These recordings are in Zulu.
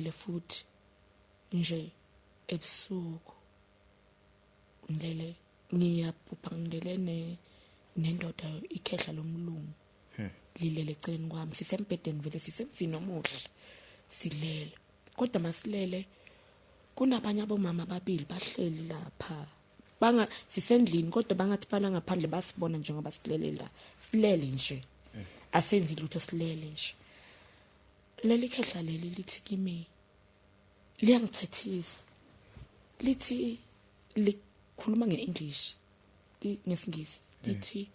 Ngilele futhi nje ebusuku, ngilele ngiyaphupha ngilele nendoda, ikhehla lomlungu lilele eceleni kwami, sisembhedeni vele, sisemzini omuhle, silele. Kodwa masilele kunabanye abomama ababili bahleli lapha, banga sisendlini kodwa bangathi bala ngaphandle basibona njengoba silele la, silele nje, asenzi lutho, silele nje. Leli khehla leli lithi kimi, liyangithethisa, lithi, likhuluma ngeEnglish, ngesiNgisi, lithi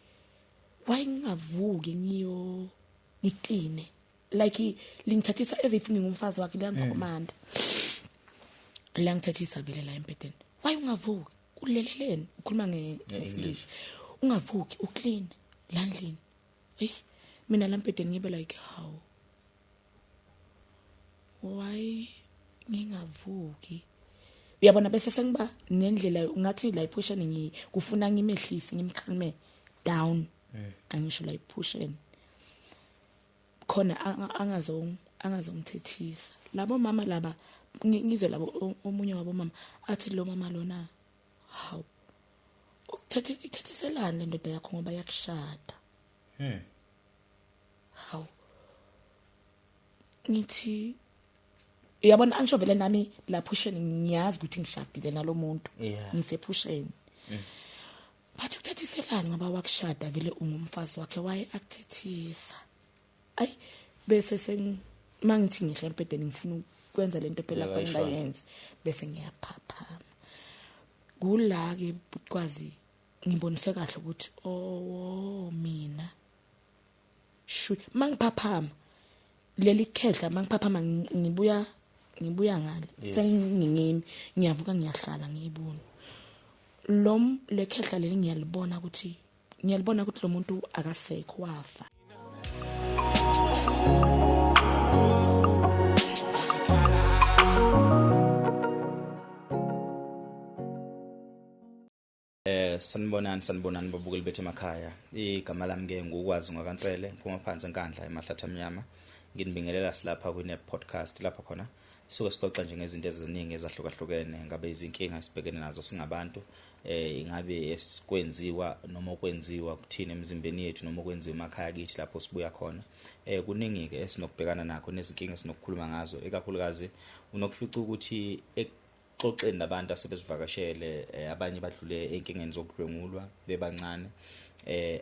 why ngingavuki ngiyo ngiqine, like lingithathisa as if ngingumfazi wakhe, liyangikhomanda, liyangithathisa vele la embhedeni, why ungavuki, uleleleni, ukhuluma ngesiNgisi, ungavuki uclean la ndlini. Hey, mina la mbhedeni ngibe like, how, why ngingavuki? Uyabona, bese sengiba nendlela ngathi la iphusheni kufuna ngimehlise, ngimcalme down, angisho la iphusheni khona angazongithethisa labo mama laba. Ngizwe labo omunye wabo mama athi lo mama lona, hawu, ukuthethe ithethiselani le ndoda yakho ngoba yakushada? Hawu, ngithi uyabona, angisho vele nami laphusheni ngiyazi ukuthi ngishadile nalomuntu. Ngisephusheni, bathi ukuthethiselani ngoba wakushada vele, ungumfazi wakhe, waye akuthethisa? Ayi, bese seng mangithi ngihla embhedeni ngifuna ukwenza lento phela Yeah, kufanele bayishona. bayenze, bese ngiyaphaphama. Kula ke bukwazi ngibonise kahle ukuthi oh, mina shu mangiphaphama leli khehla, mangiphaphama ngibuya ngale. Sengingimi, ngiyavuka, ngiyahlala, ngiyibona lo lekhehla leli, ngiyalibona ukuthi lo muntu akasekho, wafa. Sanibonani, sanibonani babukeli bethu emakhaya. Igama lami ke ngukwazi ngwakaNsele, ngiphuma phansi eNkandla emahlathi amnyama. Nginibingelela silapha kwi podcast lapha khona suke sixoxa nje ngezinto eziningi ezahlukahlukene, ngabe izinkinga esibhekene nazo singabantu, ingabe esikwenziwa noma okwenziwa kuthina emizimbeni yethu noma okwenziwa emakhaya kithi lapho sibuya khona. Kuningi ke esinokubhekana nakho nezinkinga esinokukhuluma ngazo, ikakhulukazi unokufica ukuthi ekuxoxeni nabantu asebesivakashele, abanye badlule enkingeni zokudlwengulwa bebancane,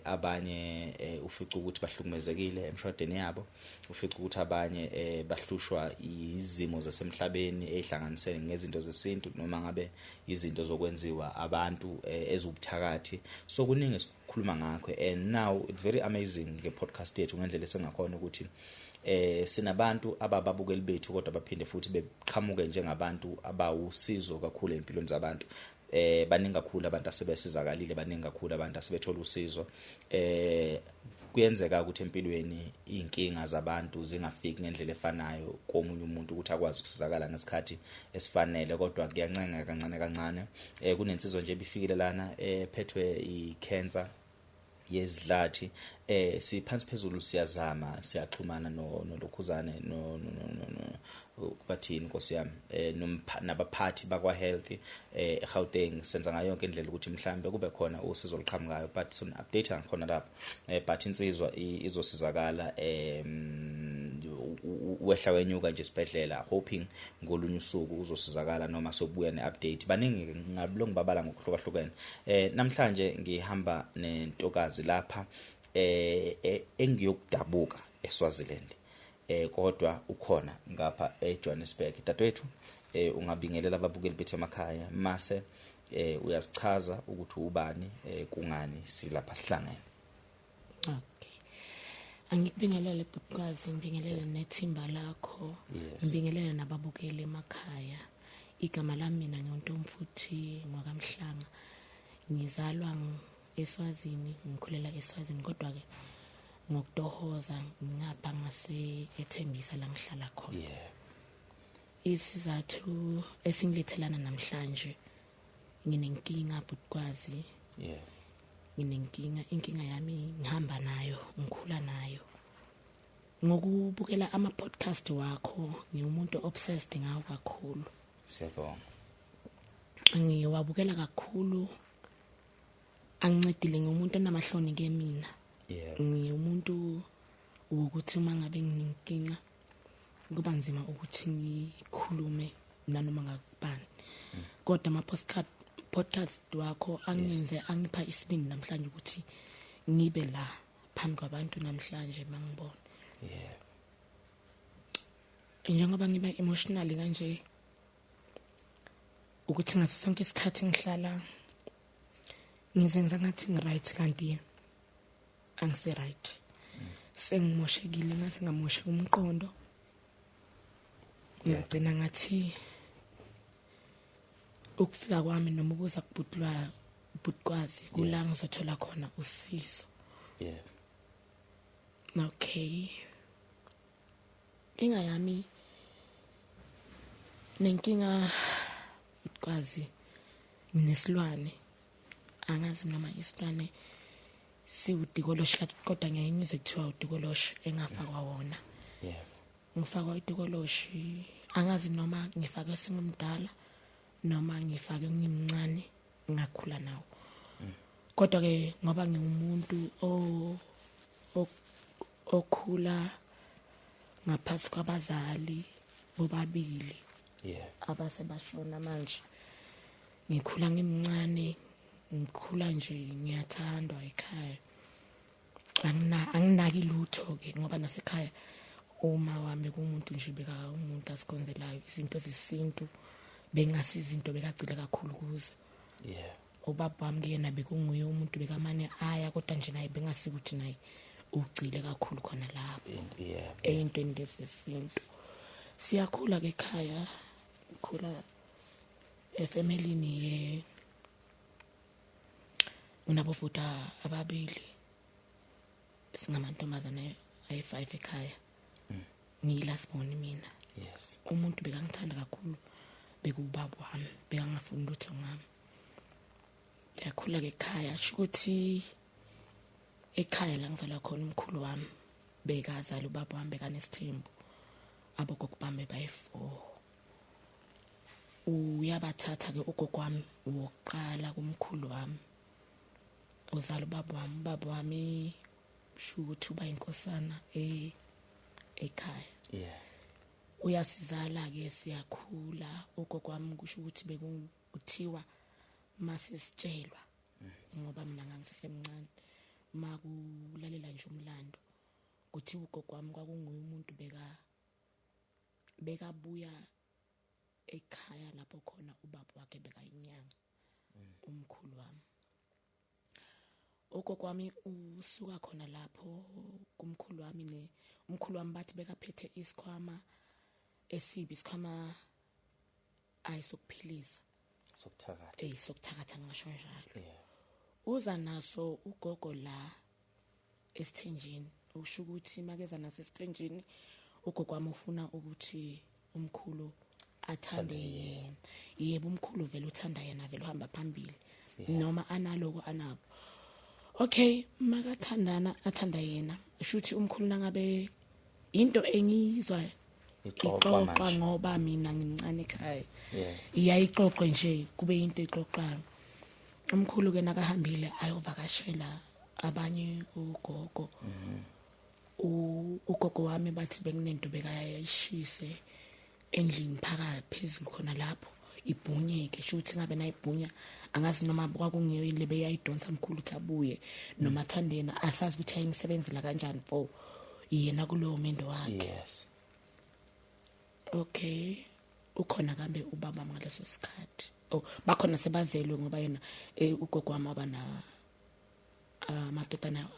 abanye ufica ukuthi bahlukumezekile emshadweni yabo, ufica ukuthi abanye bahlushwa izimo zasemhlabeni ezihlanganisene ngezinto zesintu noma ngabe izinto zokwenziwa abantu eziwubuthakathi. So kuningi esikhuluma ngakho, and now it's very amazing nge-podcast yethu ngendlela esengakhona ukuthi sinabantu abababukeli bethu kodwa baphinde futhi beqhamuke njengabantu abawusizo kakhulu empilweni zabantu. Baningi kakhulu abantu asebesizakalile, baningi kakhulu abantu asebethola usizo. Kuyenzeka ukuthi empilweni inkinga zabantu zingafiki ngendlela efanayo komunye umuntu ukuthi akwazi ukusizakala ngesikhathi esifanele, kodwa kuyancenga kancane kancane. Kunensizwa nje ebifikile lana ephethwe i-cancer yezidlathi. Siphansi phezulu, siyazama, siyaxhumana no nolokhuzane no bathini, Nkosi yami, nabaphathi bakwa health eGauteng. Senza ngayo yonke indlela ukuthi mhlambe kube khona usizo oluqhamukayo, but soon update ngakhona lapho. But insizwa izosizakala. Wehla wenyuka nje esibhedlela, hoping ngolunye usuku uzosizakala noma sobuya neupdate. Baningi ngabilongu babala ngokuhlukahlukene. Namhlanje ngihamba nentokazi lapha engiyokudabuka eSwaziland, kodwa ukhona ngapha eJohannesburg. Dadewethu, ungabingelela ababukeli bethu emakhaya, mase uyazichaza ukuthi ubani, kungani silapha sihlangene. Okay. Angikubingelele bhuti, ngibingelele nethimba lakho. Ngibingelele nababukeli emakhaya. Igama lami mina nginguNtomfuthi ngwakamhlanga. Ngizalwa eSwazini, ngikhulela eSwazini, kodwa ke ngokutohoza ngapha ngase eThembisa la ngihlala khona. Isizathu esingilethelana namhlanje, nginenkinga bhutikwazi. Nginenkinga, inkinga yami ngihamba nayo, ngikhula nayo. Ngokubukela ama podcast wakho, ngiwumuntu obsessed ngawo kakhulu. Siyabonga. Ngiwabukela kakhulu, angincedile. Ngumuntu onamahloni ke mina. Ngiwumuntu wokuthi uma ngabe nginenkinga kuba nzima ukuthi ngikhulume nanoma ngakubani, kodwa ama podcast wakho angenze angipha isibindi namhlanje ukuthi ngibe la phambi kwabantu namhlanje mangibona. Njengoba ngiba emotional kanje, ukuthi ngaso sonke isikhathi ngihlala ngizenza ngathi ngi-right kanti angisi right. Sengimoshekile, ngase ngamosheka umqondo. Ngagcina ngathi ukufika kwami noma ukuza kubhutlwa ubhutkwazi kula ngizothola khona usizo. Okay, inkinga yami nenkinga ukwazi nginesilwane, angazi noma isilwane siwudikoloshe, kodwa ngeke ngizwe kuthiwa udikoloshe engafakwa wona. Ngifakwa udikoloshe, angazi noma ngifake sengimdala noma ngifake ngimncane, ngakhula nawo. Kodwa ke ngoba ngiwumuntu okhula ngaphansi kwabazali bobabili abasebashona manje, ngikhula ngimncane, ngikhula nje ngiyathandwa ekhaya, anginaki lutho ke ngoba nasekhaya uma wami kumuntu nje beka umuntu asikhonzelayo izinto zesintu, bengasiza izinto bekagcile kakhulu kuzo. Ubaba wami kuyena bekunguye umuntu bekamane aya, kodwa nje naye bengasikuthi naye ugcile kakhulu khona lapho eyintweni lezesintu. Siyakhula ke ekhaya, ngikhula efamilini ye unabobhuda ababili, singamantombazane ayi-5 ekhaya. Ngiyilasibona mina. Umuntu bekangithanda kakhulu bekubaba wami, bekangafuni lutho ngami. Ngiyakhula ke ekhaya, sho ukuthi ekhaya la ngizalwa khona umkhulu wami bekazala ubaba wami bekanesithembu, abogogo bami bayi-4. Uyabathatha ke ugogo wami wokuqala kumkhulu wami ozala ubaba wami. Ubaba wami sho ukuthi uba inkosana ekhaya. Uyasizala ke, siyakhula. Ugogo wami kusho ukuthi bekuthiwa masisitshelwa ngoba mina ngangisesemncane, makulalela nje umlando kuthiwa ugogo wami kwakunguye umuntu bekabuya ekhaya lapho khona ubaba wakhe bekayinyanga, umkhulu wami. Ugogo wami usuka khona lapho kumkhulu wami, ne umkhulu wami bathi bekaphethe isikhwama esibi, isikhwama ayisokuphilisa, sokuthakatha, sokuthakatha ngisho njalo. Uza naso ugogo la esithenjini, usho ukuthi makeza naso esithenjini ugogo wami ufuna ukuthi umkhulu athande yena. Yebo, umkhulu vele uthanda yena, vele uhamba phambili noma analoko anabo. Okay, makathandana athanda yena, usho ukuthi umkhulu nangabe into engiyizwa ixoxwa ngoba mina ngimncane ekhaya, iyayixoxe nje kube into exoxayo. Umkhulu ke nakahambile ayovakashela abanye ugogo. Ugogo wami bathi bekunento bekayishise endlini phakathi phezulu khona lapho ibhunyeke, sho ukuthi ngabe nayibhunya angazi noma kwakungiyo ile beyayidonsa mkhulu uthi abuye noma athandena, asazi ukuthi ayimsebenzela kanjani for yena kulowo mendo wakhe. Okay, ukhona kambe ubaba ngaleso sikhathi, bakhona sebazelwe ngoba yena ugogo wami abana amadodana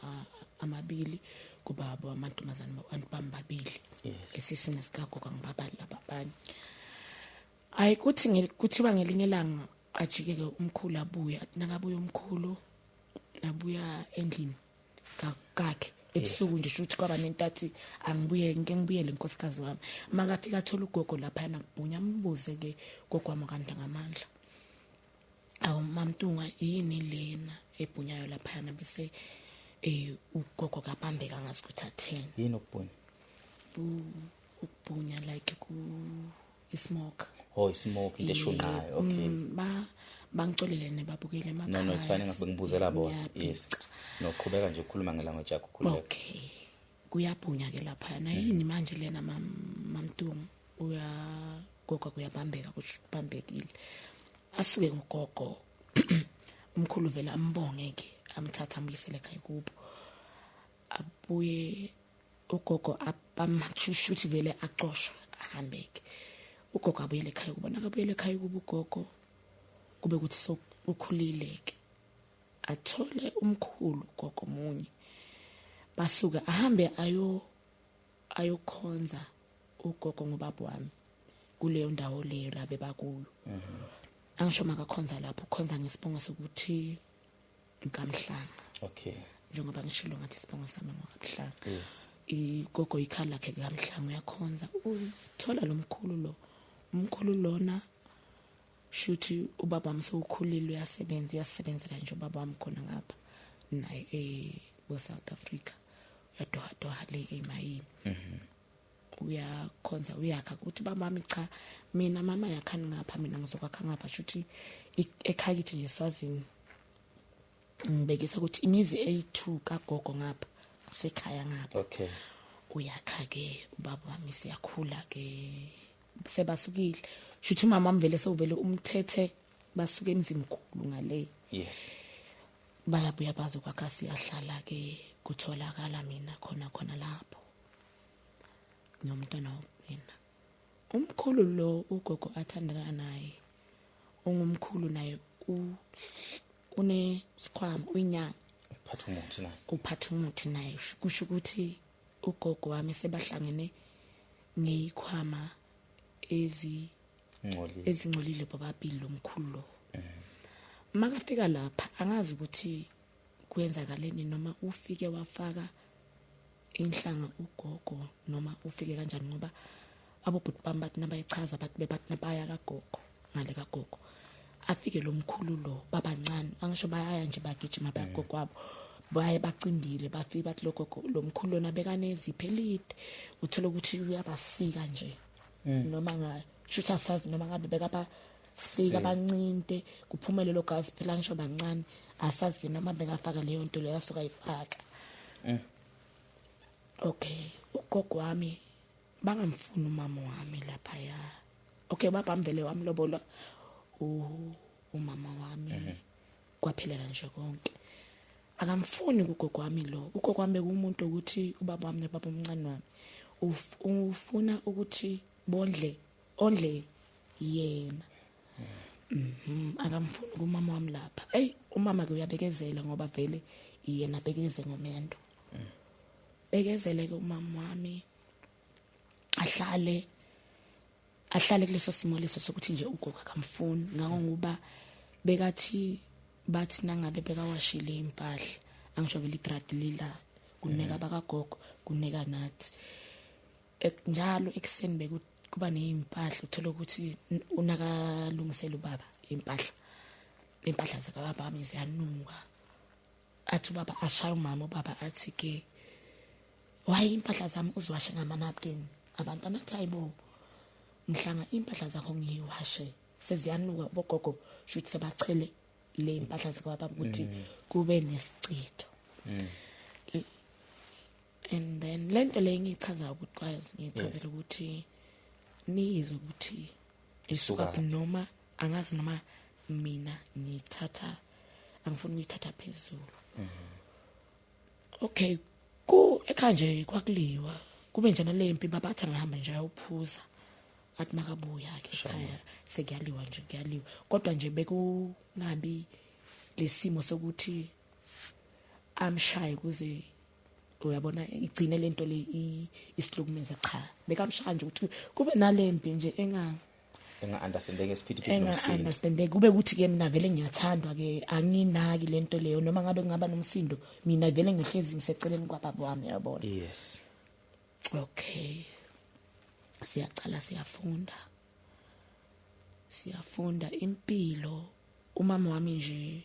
amabili kubaba amantombazane abantu bambabili esiswini sikagogo ngibabali laba abanye. Ayi kuthi kuthiwa ngelinye ilanga ajike ke umkhulu abuya, athi nakabuya umkhulu abuya endlini kakhe ebusuku nje, shuthi kwaba nentathi angibuye ngike ngibuyele inkosikazi wami. Makafika athola ugogo lapha nakubhunya, ambuze ke gogo wami kanti ngamandla, awu mamntunga yini lena ebhunyayo lapha, bese ugogo kabambeka ngazi ukuthi athini. Yini ukubhunya? Ukubhunya like ku ismoke. Oh, ismoke, into eshunqayo. Okay. Bangicolele nebabukele emakhaya. No, it's fine, ngibuzela bona. Yes. Noqhubeka nje ukukhuluma ngelanguage yakho, khululeka. Okay. Kuyabhunya ke lapha. Na yini manje lena mamntungu uyagogo kuyabambeka, kusho kubambekile. Asuke ugogo umkhulu vele ambonge ke, amthatha ambuyisele ekhaya kubo. Abuye ugogo abamshushuthi vele acoshwe ahambeke. Ugogo abuyele ekhaya kubo, nakabuyele ekhaya kubo ugogo kube ukuthi sokukhulile ke. Athole umkhulu gogo munye. Basuka ahambe ayokhonza ugogo ngobaba wami kuleyo ndawo leyo la bebakuyo. Angisho makakhonza lapho, ukhonza ngesibongo sokuthi Nkamhlanga. Okay. Njengoba ngishilo ngathi isibongo sami ngoKamhlanga. Yes. Igogo ikhala lakhe kaMhlanga uyakhonza. Uthola lo mkhulu lo. Umkhulu lona shuthi ubaba wami sewukhulile uyasebenza, uyasebenzela nje ubaba wami khona ngapha naye bo South Africa. Uyadoha le emayini. Uyakhonza uyakha ukuthi baba wami cha mina mama yakhani ngapha, mina ngizokwakha ngapha. Shuthi ekhaya kithi nje Swazini ngibekisa ukuthi imizi eyi2 kagogo ngapha sekhaya ngapha. Okay. Uyakha ke ubaba wami, siyakhula ke sebasukile. Shuthi umama wami vele sewuvele umthethe basuke emzimkhulu ngale. Yes. Bayabuya bazokwakha, siyahlala ke, kutholakala mina khona khona lapho nomntwana wokugcina. Umkhulu lo ugogo athandana naye ungumkhulu naye unesikhwama, uyinyanga, uphatha umuthi naye, uphatha umuthi naye. Kusho ukuthi ugogo wami sebahlangene ngeyikhwama ezingcolile bobabili lo mkhulu lo. Makafika lapha angazi ukuthi kwenzakaleni, noma ufike wafaka inhlanga ugogo noma ufike kanjani, ngoba abobhuti bami bathi nabayichaza bathi bebathi nabaya kagogo ngale kagogo. Afike lo mkhulu lo babancane, angisho bayaya nje bagijima bagogo wabo, baye bacimbile bafike bathi logogo lo mkhulu lona bekanezipho elide, uthola ukuthi uyabasika nje noma ngashutha sazi noma ngabe bekabasika bancinte kuphumele lo gazi phela, ngisho bancane asazi ke noma bekafaka leyo nto leyo asuka ayifaka. Okay, ugogo wami bangamfuni umama wami lapha ya. Okay, baba mvele wami lobola umama wami kwaphelela nje konke. Akamfuni ugogo wami lo. Ugogo wami bekumuntu ukuthi ubaba wami nobaba omncane wami ufuna ukuthi bondle ondle yena. Akamfuni kumama wami lapha. Hey, umama ke uyabekezela ngoba vele yena bekeze ngomendo. Bekezele ke umama wami ahlale kuleso simo leso sokuthi nje ugogo akamfuni, ngangokuba bekathi bathi nangabe bekawashile impahla, angisho vele idradi lila kuneka bakagogo kuneka nathi njalo ekseni bekuba nezimpahla, uthola ukuthi unakalungisela ubaba impahla zakababa wami ziyanuka. Athi ubaba ashaya umama, ubaba athi ke why impahla zami uziwashe ngamanapkin? Abantu athi hayibo mhlanga impahla zakho ngiyiwashe seziyanuka, bogogo shuthi sebachele le impahla zikababa ukuthi kube nesichitho. And then lento le ngichaza ukuthi kwazi ngichazela ukuthi niyizwe ukuthi isuka noma angazi noma mina ngithatha angifuni ukuyithatha phezulu. Okay, ku ekhaya nje kwakuliwa kube njena lempi, babathi ngihamba nje ayophuza, athi makabuya ke ekhaya sekuyaliwa nje kuyaliwa, kodwa nje bekungabi lesimo sokuthi amshaye kuze uyabona igcine lento le isihlukumeza. Cha, bekamshaya nje ukuthi kube nalempi nje enga understandeke esiphithiphithi nomsindo, enga understandeke kube ukuthi ke mina vele ngiyathandwa ke anginaki lento leyo, noma ngabe kungaba nomsindo mina vele ngihlezi ngiseceleni kwababa wami, uyabona. Yes. Okay, siyaqala siyafunda impilo. Umama wami nje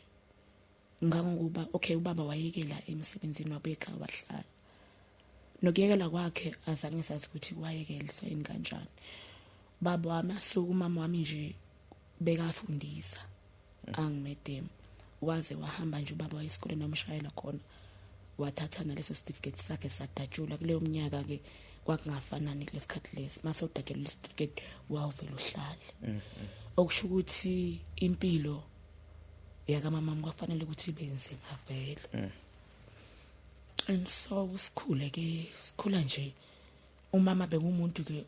ngangokuba okay ubaba wayekela emsebenzini wabeka wahlala Nokuyekela kwakhe azange sazi ukuthi wayekeliswa yini kanjani. Baba wami asuka, umama wami nje bekafundisa angimedem, waze wahamba nje ubaba wayesikoleni wamshayela khona, wathatha naleso certificate sakhe sadatshulwa. Kuleyo minyaka ke kwakungafanani kulesikhathi lesi, mase udatshulwa certificate wawuvela uhlale. Okusho ukuthi impilo yakamama kwafanele ukuthi ibe nzima vele. And so sikhule ke, sikhula nje umama bengumuntu ke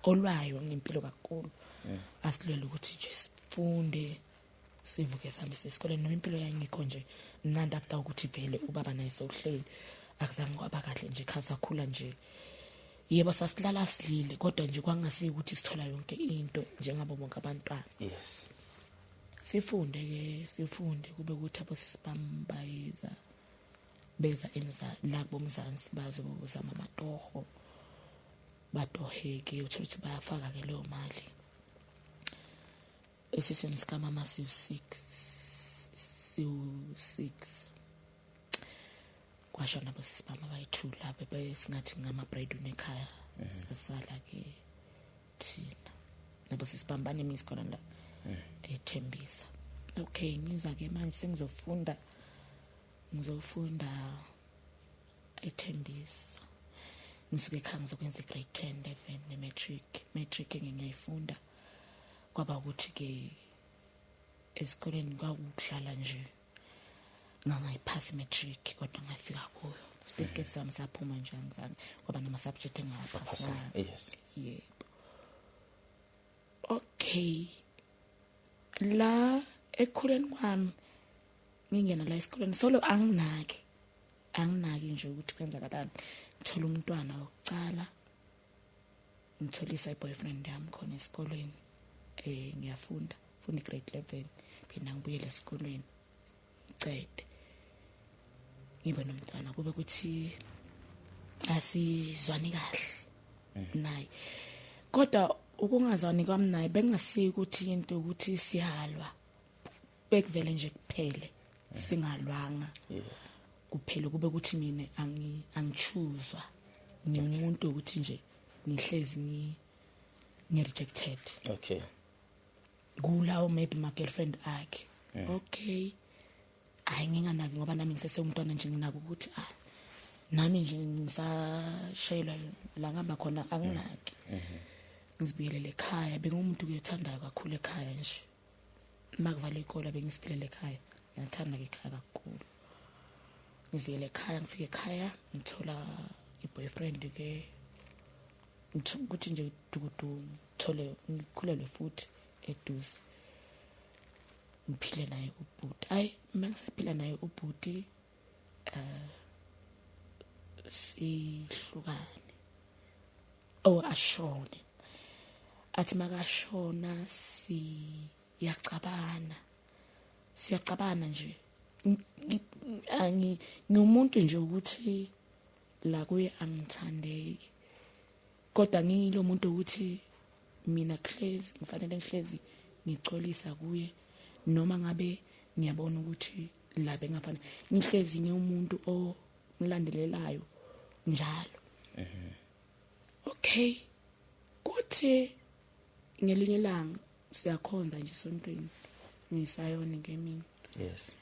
olwayo ngempilo kakhulu, asilwele ukuthi nje sifunde sivuke sihambe esikoleni, noma impilo yayingekho nje mnandi after ukuthi vele ubaba naye sewuhleli, akuzange kwaba kahle nje khaza khula nje. Yebo sasilala sidlile, kodwa nje kwangasiyi ukuthi sithola yonke into njengabo bonke abantwana. Yes. Sifunde ke, sifunde kube ukuthi abosisi bami bayeza beza la kubomzansi bazozama amatoho, batoheke, uthola ukuthi bayafaka ke leyo mali. Esisweni sikamama siwu-6 siwu-6 kwashona abosisi bami abayi-2 lapho besingathi ngama-breadwinner ekhaya. Sasala ke thina nabosisi bami banemizi khona la eThembisa. Okay, ngiza ke manje sengizofunda, ngizofunda eThembisa. Ngisuke ekhaya ngizokwenza i-grade 10 11 ne-matric. Matric engiyayifunda kwaba ukuthi ke esikoleni kwakudlala nje, ngangayiphasi matric kodwa ngafika kuyo. Certificate sami saphuma nje, angizange kwaba nama subject engawaphasanga. Yes. Yebo. Okay, la ekukhuleni kwami ngingena la esikoleni solo anginaki nje ukuthi kwenzakalani. Ngithola umntwana wokucala, ngitholisa i-boyfriend yami khona esikolweni. Ngiyafunda, funda grade 11, phinda ngibuyele esikolweni ngicede ngibe nomntwana. Kube ukuthi asizwani kahle naye, kodwa ukungazwani kwami naye bengasiki ukuthi into ukuthi siyalwa, bekuvele nje kuphele singalwanga. Yes. Kuphele kube ukuthi mina angichuzwa ngumuntu ukuthi nje ngihlezi ngi rejected. Okay. Kulawo maybe my girlfriend akhe. Okay, hayi nginganaki ngoba nami ngisese umntwana nje, nginako ukuthi nami nje ngisashayelwa la ngaba khona, anginaki. Ngizibuyelele ekhaya, bengumuntu kuyothandayo kakhulu ekhaya nje. Makuvalwe ikole bengisiphilela ekhaya, ngiyathanda ke ekhaya kakhulu. Ngiziyele ekhaya, ngifike ekhaya ngithola i-boyfriend ke, ukuthi nje dukudu ngithole ngikhulelwe futhi eduze, ngiphile naye ubhuti. Hayi, mangisaphila naye ubhuti sihlukane, ashone. Athi makashona siyacabana, siyacabana nje. Ngiwumuntu nje ukuthi la kuye angithandeki, kodwa ngiyilo muntu ukuthi mina kuhlezi ngifanele ngihlezi ngicolisa kuye, noma ngabe ngiyabona ukuthi la bengafanele ngihlezi ngiwumuntu omlandelelayo njalo. Okay, kuthi ngelinye ilanga siyakhonza nje esontweni, ngisayona ngemini. Yes.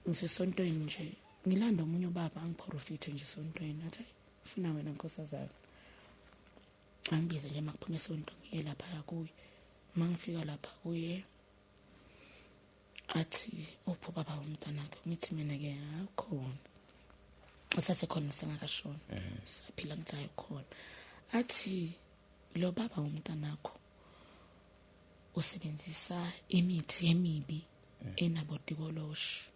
Ngisesontweni nje ngilanda omunye ubaba angiprofite nje esontweni, athi ufuna wena nkosazana. Angibize nje makuphuma esonto ngiye lapha kuye. Mangifika lapha kuye athi upho baba womntanakhe, ngithi mina ke akhona usasekhona sengakashona, saphila, ngithi ayikhona. Athi lo baba womntanakho usebenzisa imithi emibi enabotikoloshi,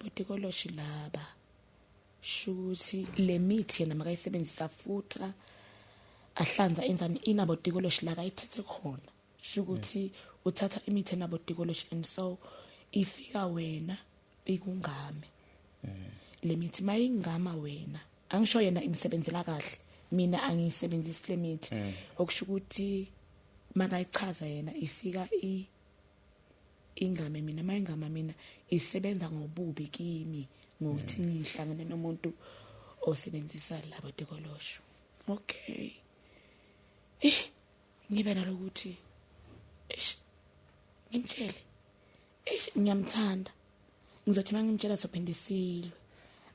botikoloshi laba shuthi le mithi yena makayisebenzisa futha ahlanza enzani inabotikoloshi la kayithethe khona, shukuthi uthatha imithi enabotikoloshi and so ifika wena ikungame le mithi. Mayingama wena, angisho yena imsebenzela kahle, mina angiyisebenzisi le mithi. Okusho ukuthi makayichaza yena ifika ingame mina, mayingama mina isebenza ngobubi kimi, Ngokuthi ngihlangene nomuntu osebenzisa labo tikolosho. Okay, ngibe nalokuthi eish, ngimtshele, eish, ngiyamthanda, ngizothi mangimtshela sophinde silwe,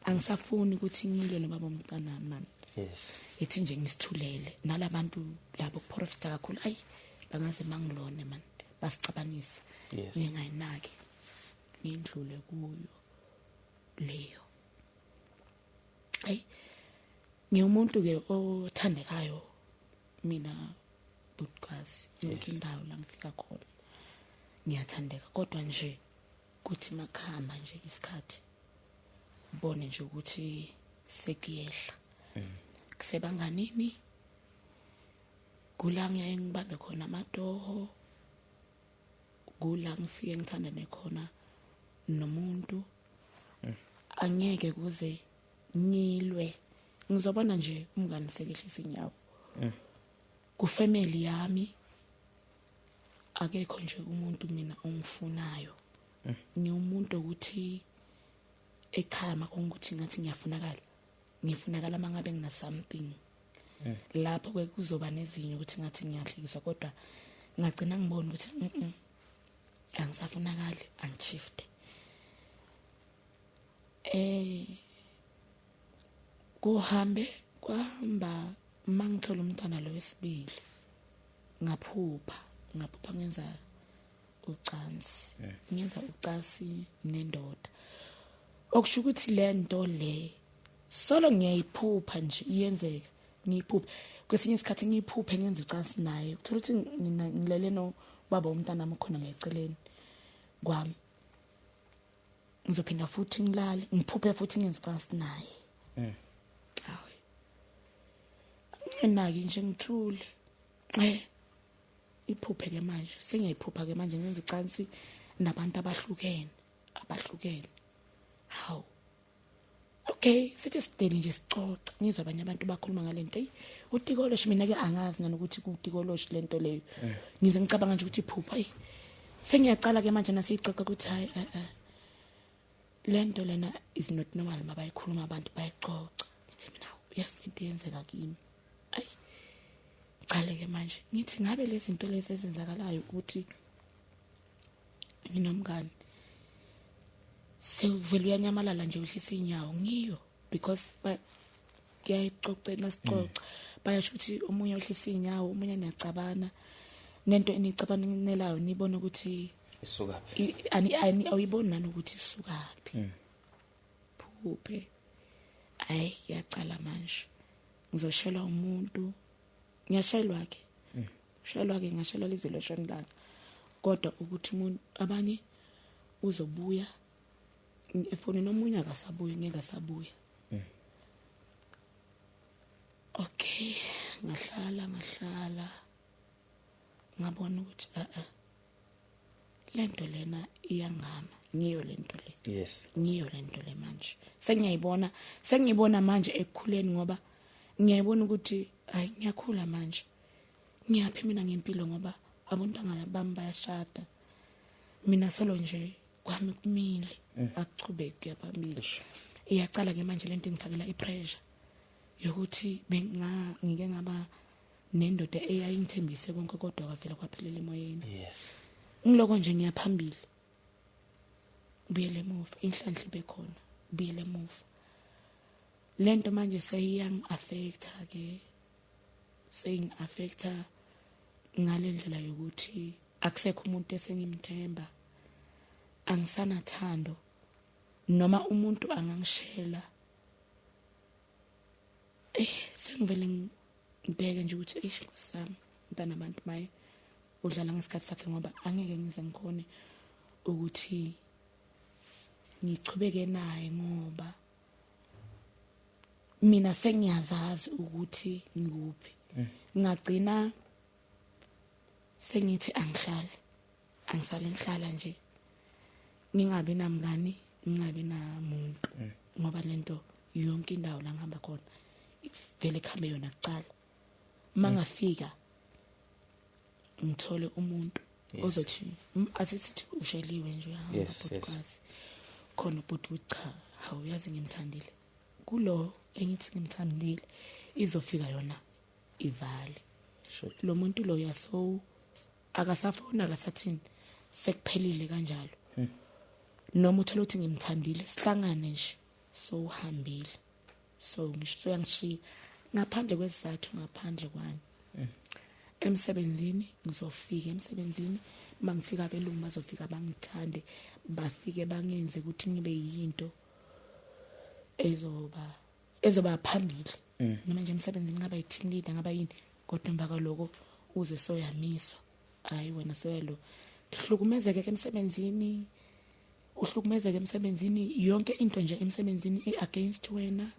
angisafuni ukuthi ngilwe nobaba umntana man. Yes. Ithi nje ngisithulele nalabantu labo kuprofita kakhulu, ayi bangaze mangilone man, basicabanise. Yes. Ngingayinaki, ngindlule kuyo leyo. Ayi, ngiwumuntu ke othandekayo mina bukazi, yonke indawo la ngifika khona ngiyathandeka, kodwa nje kuthi makhamba nje isikhathi bone nje ukuthi sekuyehla. Kusebanganini kula ngiyaye ngibambe khona amatoho, kula ngifike ngithandane khona nomuntu, angeke kuze ngilwe, ngizobona nje umngani sekehlisa inyawo. Ku family yami akekho nje umuntu mina ongifunayo. Ngiwumuntu ukuthi ekhaya makungukuthi ngathi ngiyafunakala, ngifunakala mangabe ngina something. Lapho ke kuzoba nezinye ukuthi ngathi ngiyahlekiswa, kodwa ngagcina ngibona ukuthi angisafunakali, angishifte. Kuhambe kwahamba mangithola umntwana lo wesibili, ngaphupha ngenza ucansi, ngenza ucansi nendoda. Okusho ukuthi lento le solo ngiyayiphupha nje iyenzeka, ngiyiphuphe kwesinye isikhathi, ngiyiphuphe ngenza ucansi naye, uthola ukuthi ngilele no baba umntana wami khona ngeceleni kwami, ngizophinda futhi ngilale ngiphuphe futhi ngenza ucansi naye. Hayi, nginaki nje, ngithule. Iphuphe ke manje, sengiyayiphupha ke manje ngenza ucansi nabantu abahlukene. Hawu, okay, sithi sideli nje sicoca, ngizwa abanye abantu bakhuluma ngalento, hey, utikoloshi. Mina ke angazi nanokuthi kutikoloshi lento leyo, ngize ngicabanga nje ukuthi iphupha. Hey, sengiyacala ke manje nasiyixoxa ukuthi hayi, lento lena is not normal, mabayikhuluma abantu bayicoca. Ngithi mina yazi lento yenzeka kimi. Ayi, cale ke manje ngithi ngabe lezi zinto lezi ezenzakalayo ukuthi nginomngani sewuvela uyanyamalala nje uhlisa inyawo, ngiyo because kuyayixoxa nasixoxa, bayasho ukuthi omunye uhlisa inyawo, omunye niyacabana nento enicabanelayo, nibone ukuthi isuka phi, ani awuyiboni nanokuthi isukaphi. Phuphe, ayi kuyacala manje, ngizoshelwa umuntu, ngiyashelwa ke, ushelwa ke, ngashelwa lizwe leshona langa, kodwa ukuthi umuntu abanye uzobuya efonini, omunye akasabuyi, ngeke asabuya. Okay, ngahlala ngabona ukuthi lento lena iyangama, ngiyo lento le. Yes, ngiyo lento le manje sengiyayibona, sengiyibona manje ekukhuleni, ngoba ngiyayibona ukuthi hayi ngiyakhula manje, ngiyaphi mina ngempilo, ngoba abontanga bami bayashada, mina solo nje kwami kumile, akuchubeki kuyaphambili. Iyacala ke manje lento engifakela ipressure yokuthi ngike ngaba nendoda eyayingithembise konke, kodwa kwavela kwaphelela emoyeni. Yes, ngiloko nje ngiyaphambili, ubuyele emuva, inhlanhla ibe khona, ubuyele emuva. Lento manje seyiyang-affecta ke, seying-affecta ngale ndlela yokuthi akusekho umuntu esengimthemba, angisanathando, noma umuntu angangishela, sengivele ngibheke nje ukuthi eish Nkosi yami, mntana abantu maye udlala ngesikhathi sakhe, ngoba angeke ngize ngikhone ukuthi ngichubeke naye, ngoba mina sengiyazazi ukuthi ngikuphi. Ngagcina sengithi angihlale, angisale ngihlala nje, ngingabi namngani, ngingabi namuntu, ngoba lento yonke indawo la ngihamba khona vele kuhambe yona kucala. Mangafika ngithole umuntu ozothi asithi usheliwe nje uyahamba podcast, Khona ubhuti uthi cha, hawu, yazi ngimthandile kulo engithi ngimthandile, izofika yona ivale. Lo muntu lo yaso akasafona, akasathini, sekuphelile kanjalo. Noma uthola ukuthi ngimthandile, sihlangane nje, so uhambile, so ngisho soyangishiya ngaphandle kwesizathu, ngaphandle kwani. Emsebenzini ngizofika emsebenzini, mangifika abelungu bazofika bangithande, bafike bangenze ukuthi ngibe yinto ezoba phambili. Noma nje emsebenzini ngaba yi-team leader, ngaba yini, kodwa emva kwaloko uze soyamiswa, hayi wena soyalo hlukumezeke ke emsebenzini, uhlukumezeke emsebenzini, yonke into nje emsebenzini i-against wena,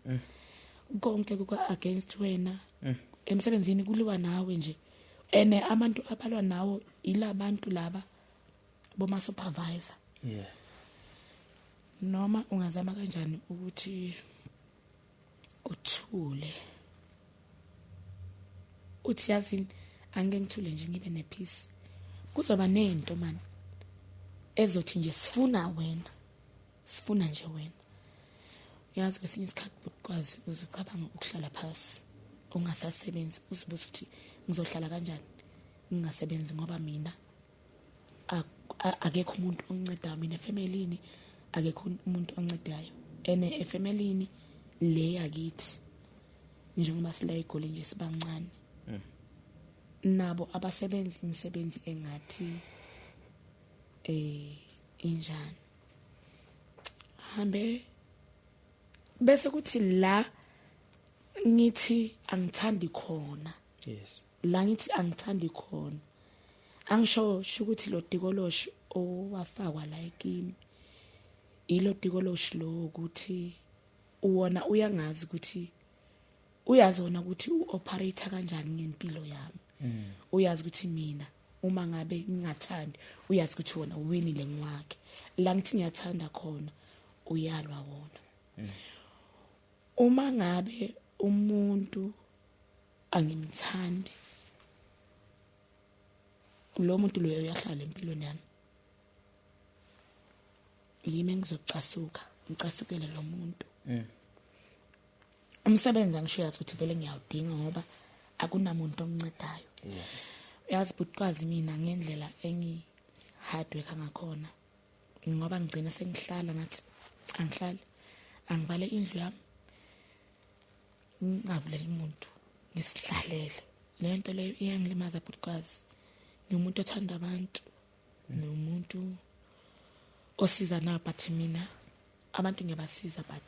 konke kuka against wena emsebenzini, kuliwa nawe nje. Ene abantu abalwa nawo ilabantu laba boma supervisor. Noma ungazama kanjani ukuthi uthule, uthi yazini angeke ngithule nje, ngibe nepeace, kuzoba nento man ezothi nje sifuna wena, sifuna nje wena. Yazi kwesinye isikhathi bukwazi uzucabanga ukuhlala phasi ungasasebenzi, uzibuza ukuthi ngizohlala kanjani ngingasebenzi, ngoba mina akekho umuntu ongincedayo mina efemelini, akekho umuntu oncedayo. Ene efemelini le yakithi, njengoba sila eGoli nje sibancane, nabo abasebenzi imisebenzi engathi injani hambe, bese kuthi la ngithi angithandi khona, la ngithi angithandi khona, angisho ukuthi lo dikoloshi owafakwa la kimi ilo dikoloshi lo ukuthi uwona uyangazi ukuthi uyazi wona ukuthi uoperate kanjani ngempilo yami. Uyazi ukuthi mina uma ngabe ngingathandi, uyazi ukuthi wona uwinile ngwakhe. La ngithi ngiyathanda khona, uyalwa wona. Uma ngabe umuntu angimthandi, lo muntu loyo uyahlala empilweni yami, yimi engizocasuka, ngicasukele lo muntu. Umsebenzi angisho yazi ukuthi vele ngiyawudinga ngoba akunamuntu ongincedayo. Uyazi bhutikwazi mina ngendlela engi hard work ngakhona, ngoba ngigcina sengihlala ngathi angihlali, angivale indlu yami, ngingavuleli umuntu, ngisihlalele. Le nto leyo iyangilimaza bhutikwazi. Ngiwumuntu othanda abantu, ngiwumuntu osiza nayo, but mina abantu ngiyabasiza, but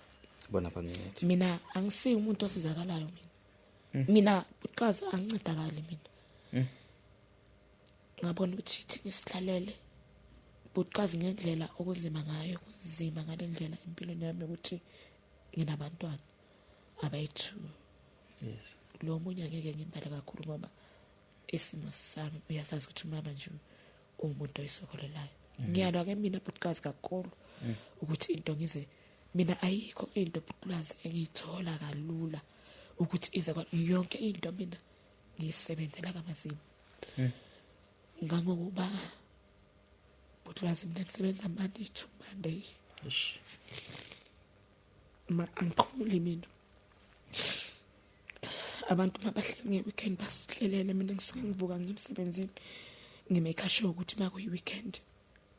bona bangincede. Mina angisiyi umuntu osizakalayo mina bhutikwazi, angincedakali mina. Ngabona ukuthi ithi ngisihlalele bhutikwazi ngendlela okuzima ngayo, kunzima ngale ndlela empilweni yami ukuthi nginabantwana abayi-2. Lo munye angeke ngimbale kakhulu ngoba isimo sami uyasazi ukuthi umama nje uwumuntu oyisokolelayo. Ngiyalwa ke mina bhutikwazi kakhulu ukuthi into ngize mina, ayikho into bhutikwazi engiyithola kalula ukuthi ize yonke into mina ngiyisebenzela kamazima. Ngangokuba bhutikwazi mina ngisebenza Monday to Monday. Eish. Ma angiqhuli mina, abantu mabahleli nge-weekend basihlelele, mina ngisuke ngivuka ngimsebenzini, ngimake sure ukuthi uma kuyi-weekend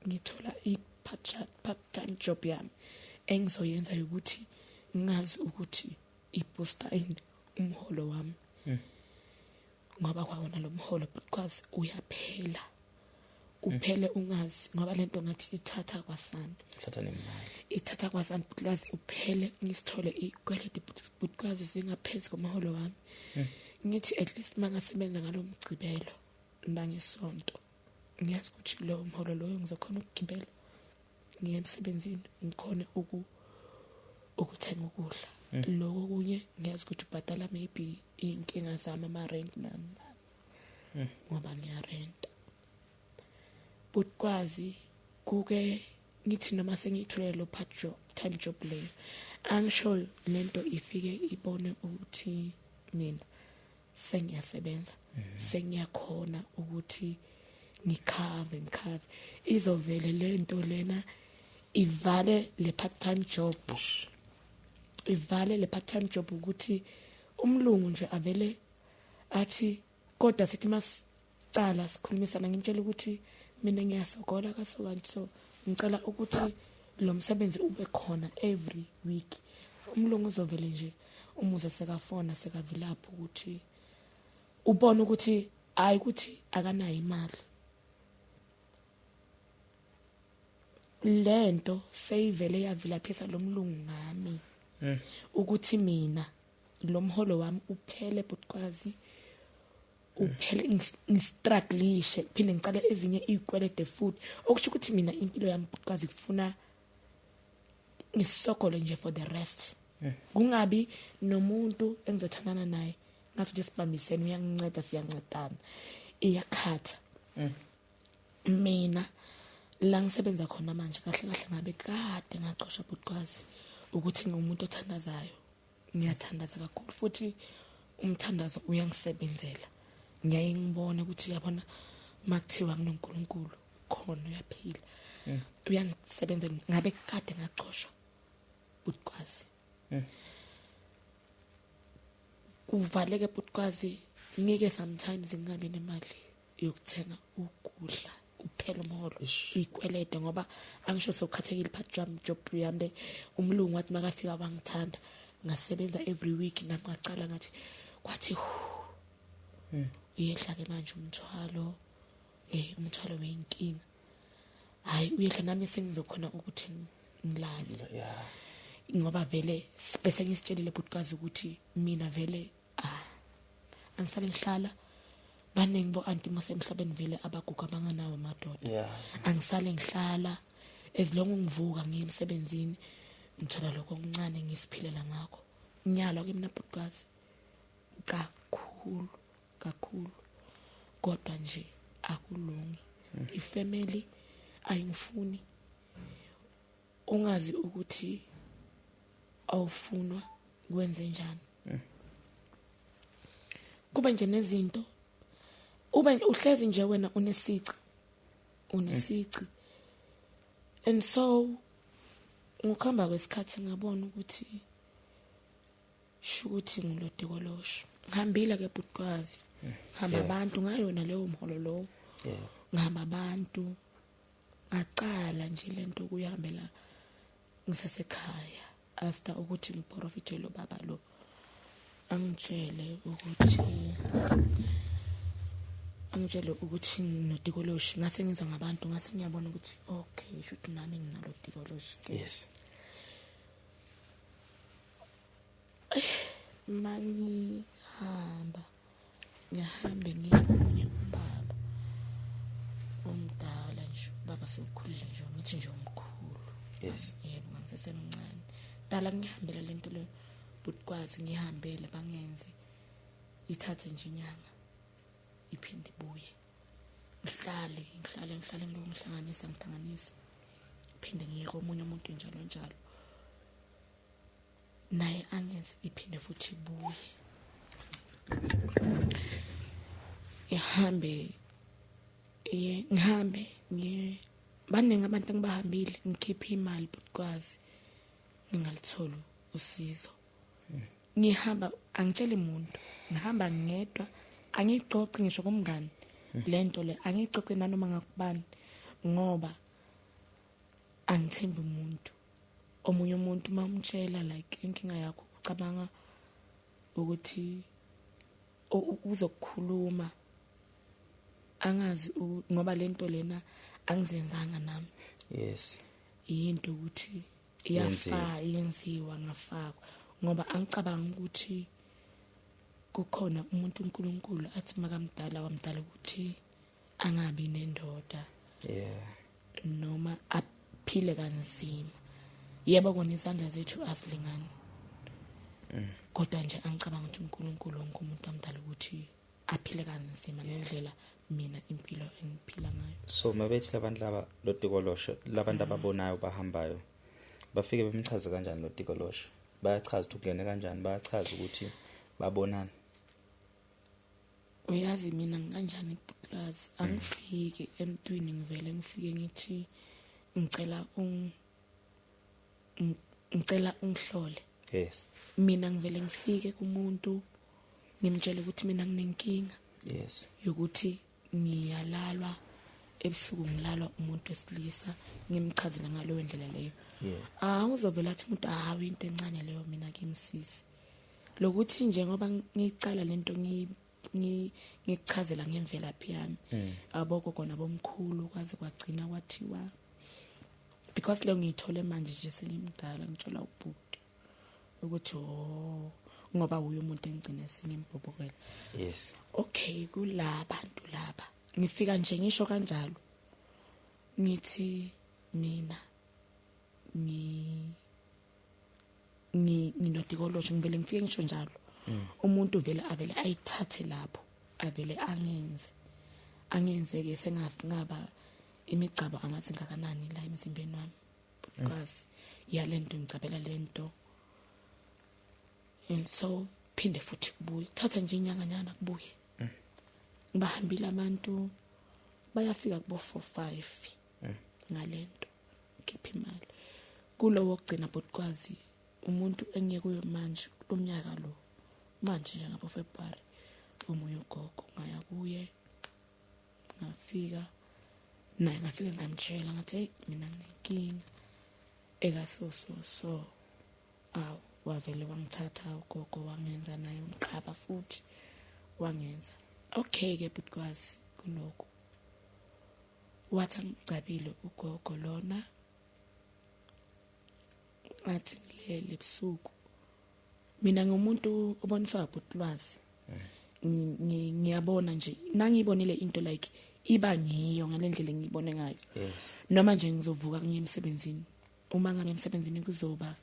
ngithola i-part time job yami engizoyenza ukuthi ngazi ukuthi ibooster ini umholo wami, ngoba kwawona lo mholo because uyaphela, uphele ungazi, ngoba lento ngathi ithatha kwasani. Thatha nemali. Ithatha kwasani bhutikwazi, uphele ngisithole ikweleti bhutikwazi singaphezu komholo wami. Ngithi at least mangasebenza ngalo mgcibelo nangesonto, ngiyazi ukuthi lo mholo loyo ngizokhona ukugibela ngiye emsebenzini, ngikhone ukuthenga ukudla. Lokho kunye ngiyazi ukuthi ubhadala maybe iy'nkinga zami, ama-rent nani nani, ngoba ngiyarenta bhutikwazi. Kuke ngithi noma sengiyitholele lo part job time job leyo angishoyo, lento ifike ibone ukuthi mina sengiyasebenza, sengiyakhona ukuthi ngikhave, izovele lento lena. Ivale le part time job. Ivale le part time job ukuthi umlungu nje avele athi, kodwa sithi masicala sikhulumisana ngimtshela ukuthi mina ngiyasokola kaso kanti, so ngicela ukuthi lo msebenzi ube khona every week. Umlungu uzovele nje umuze sekafona sekavilapha ukuthi ubone ukuthi hayi ukuthi akanayo imali. Lento seyivele yavilaphisa lo mlungu ngami ukuthi mina lo mholo wami uphele bhutkwazi, uphele, ngistrugglishe, phinde ngicale ezinye izikwelede futhi, okusho ukuthi mina impilo yami bhutkwazi kufuna ngisokole nje for the rest. Kungabi nomuntu engizothandana naye ngathi nje sibambisene, uyanginceda, siyancedana, iyakhatha. Mina la ngisebenza khona manje kahle kahle ngabe kade ngaxoshwa bhutkwazi ukuthi ngingumuntu othandazayo, ngiyathandaza kakhulu futhi umthandazo uyangisebenzela. Ngiyaye ngibone ukuthi yabona makuthiwa kunoNkulunkulu ukhona uyaphila, uyangisebenzela. Ngabe kade ngaxoshwa bhutkwazi. Kuvaleke bhutkwazi, ngike sometimes ngingabi nemali yokuthenga ukudla, uphela umholo, ikwelede, ngoba angisho sokukhathekile part time job yami. Umlungu wathi makafika wangithanda, ngasebenza every week nami ngacala ngathi kwathi uyehla ke manje umthwalo, umthwalo weyinkinga, hayi uyehla, nami sengizokhona ukuthi ngilale. Ngoba vele bese ngisitshelile bhutkwazi ukuthi mina vele angisale ngihlala, baningi bo anti masemhlabeni vele abaguga abanganawo amadoda. Angisale ngihlala as long ngivuka ngiye emsebenzini ngithola lokho okuncane ngisiphilela ngakho. Ngiyalwa ke mina bhutkwazi kakhulu kakhulu, kodwa nje akulungi. Ifamily ayingifuni, ungazi ukuthi awufunwa kwenze njani. Kuba nje nezinto ube uhlezi nje wena unesici, unesici. And so ngokuhamba kwesikhathi ngabona ukuthi shukuthi ngilodikolosho. Ngihambile ke bhutkwazi, ngihamba abantu ngayona leyo mholo lowo, ngihamba abantu, ngacala nje lento kuyihambela ngisasekhaya after ukuthi ngiprofithe lo baba lo angitshele ukuthi nginodikoloshi. Ngase ngiza ngabantu, ngase ngiyabona ukuthi okay shuthi nami nginalo dikoloshi. Yes. Mangihamba ngihambe ngiye ubaba omdala nje, ubaba sewukhulile nje, ngithi nje umkhulu. Yes. Yebo, ngisesemncane. Dala ngihambela lento le bhutkwazi, ngihambele bangenze ithathe nje inyanga iphinde ibuye. Ngihlale ngihlale ngihlale ngilokhu ngihlanganisa ngihlanganisa, phinde ngiye komunye umuntu njalo njalo, naye angenze iphinde futhi ibuye. Ihambe ngihambe ngiye, baningi abantu engibahambile ngikhiphe imali bhutkwazi ngingalitholi usizo. Ngihamba angitsheli umuntu, ngihamba ngedwa, angixoxi ngisho kumngani lento le, angixoxi nanoma ngakubani ngoba angithembi umuntu. Omunye umuntu mamtshela like inkinga yakho ucabanga ukuthi uzokukhuluma, angazi ngoba lento lena angizenzanga nami. Yes. Into ukuthi iyafa yenziwa ngafakwa, ngoba angicabanga ukuthi kukhona umuntu uNkulunkulu athi makamdala wamdala ukuthi angabi nendoda. Yeah. Noma aphile kanzima. Yebo kona izandla zethu asilingani. Kodwa nje angicabanga ukuthi uNkulunkulu wonke umuntu amdala ukuthi aphile kanzima ngendlela mina impilo engiphila ngayo. So mabethi labantu laba lotikolosho, labantu ababonayo bahambayo, bafike bemchaze kanjani lotikolosho? Bayachaza ukuthi ungene kanjani, bayachaza ukuthi babonana. Uyazi mina ngikanjani ibhutlazi, angifike emntwini ngivele ngifike ngithi ngicela Ngicela ungihlole. Yes. Mina ngivele ngifike kumuntu ngimtshele ukuthi mina nginenkinga. Yes. Yokuthi ngiyalalwa ebusuku, ngilalwa umuntu wesilisa, ngimchazela ngaloyo ndlela leyo. Yeah. Uzovela athi umuntu hawu into encane leyo mina kimsisi. Lokuthi nje ngoba ngicala lento ngichazela ngemvelaphi yami. Abogogo nabomkhulu kwaze kwagcina kwathiwa because leyo ngiyithole manje nje sengimdala, ngitshola ubhuti ukuthi oh ngoba uyo umuntu engigcina sengimbhobokela. Yes. Okay, kulabantu laba ngifika nje ngisho kanjalo ngithi mina nginodikoloji, ngivele ngifike ngisho njalo. Umuntu vele avele ayithathe lapho, avele angenzeke sengaba imigcabo angathi ngakanani la emzimbeni wami because yalento ngicabela lento. And so phinde futhi kubuye kuthatha nje inyanganyana kubuye. Ngibahambile abantu bayafika kubo 4 5 ngalento khipha imali. Kulowo ogcina bhutikwazi umuntu engiye kuyo manje kulomnyaka lo manje nje ngabo February omunye ugogo ngaya kuye ngafika naye ngafika ngamtshela ngathi hey mina nginenkinga eka so so so. Awu wavele wangithatha ugogo wangenza naye umqhaba futhi wangenza. Okay ke bhutikwazi kuloko wathi angigcabile ugogo lona ngathi ngilele ebusuku. Mina ngumuntu oboniswa bhutilwazi, ngiyabona nje nangiyibonile into like iba ngiyo ngalendlela engiyibone ngayo. Yes. Noma nje ngizovuka ngiye emsebenzini, uma ngabe emsebenzini kuzoba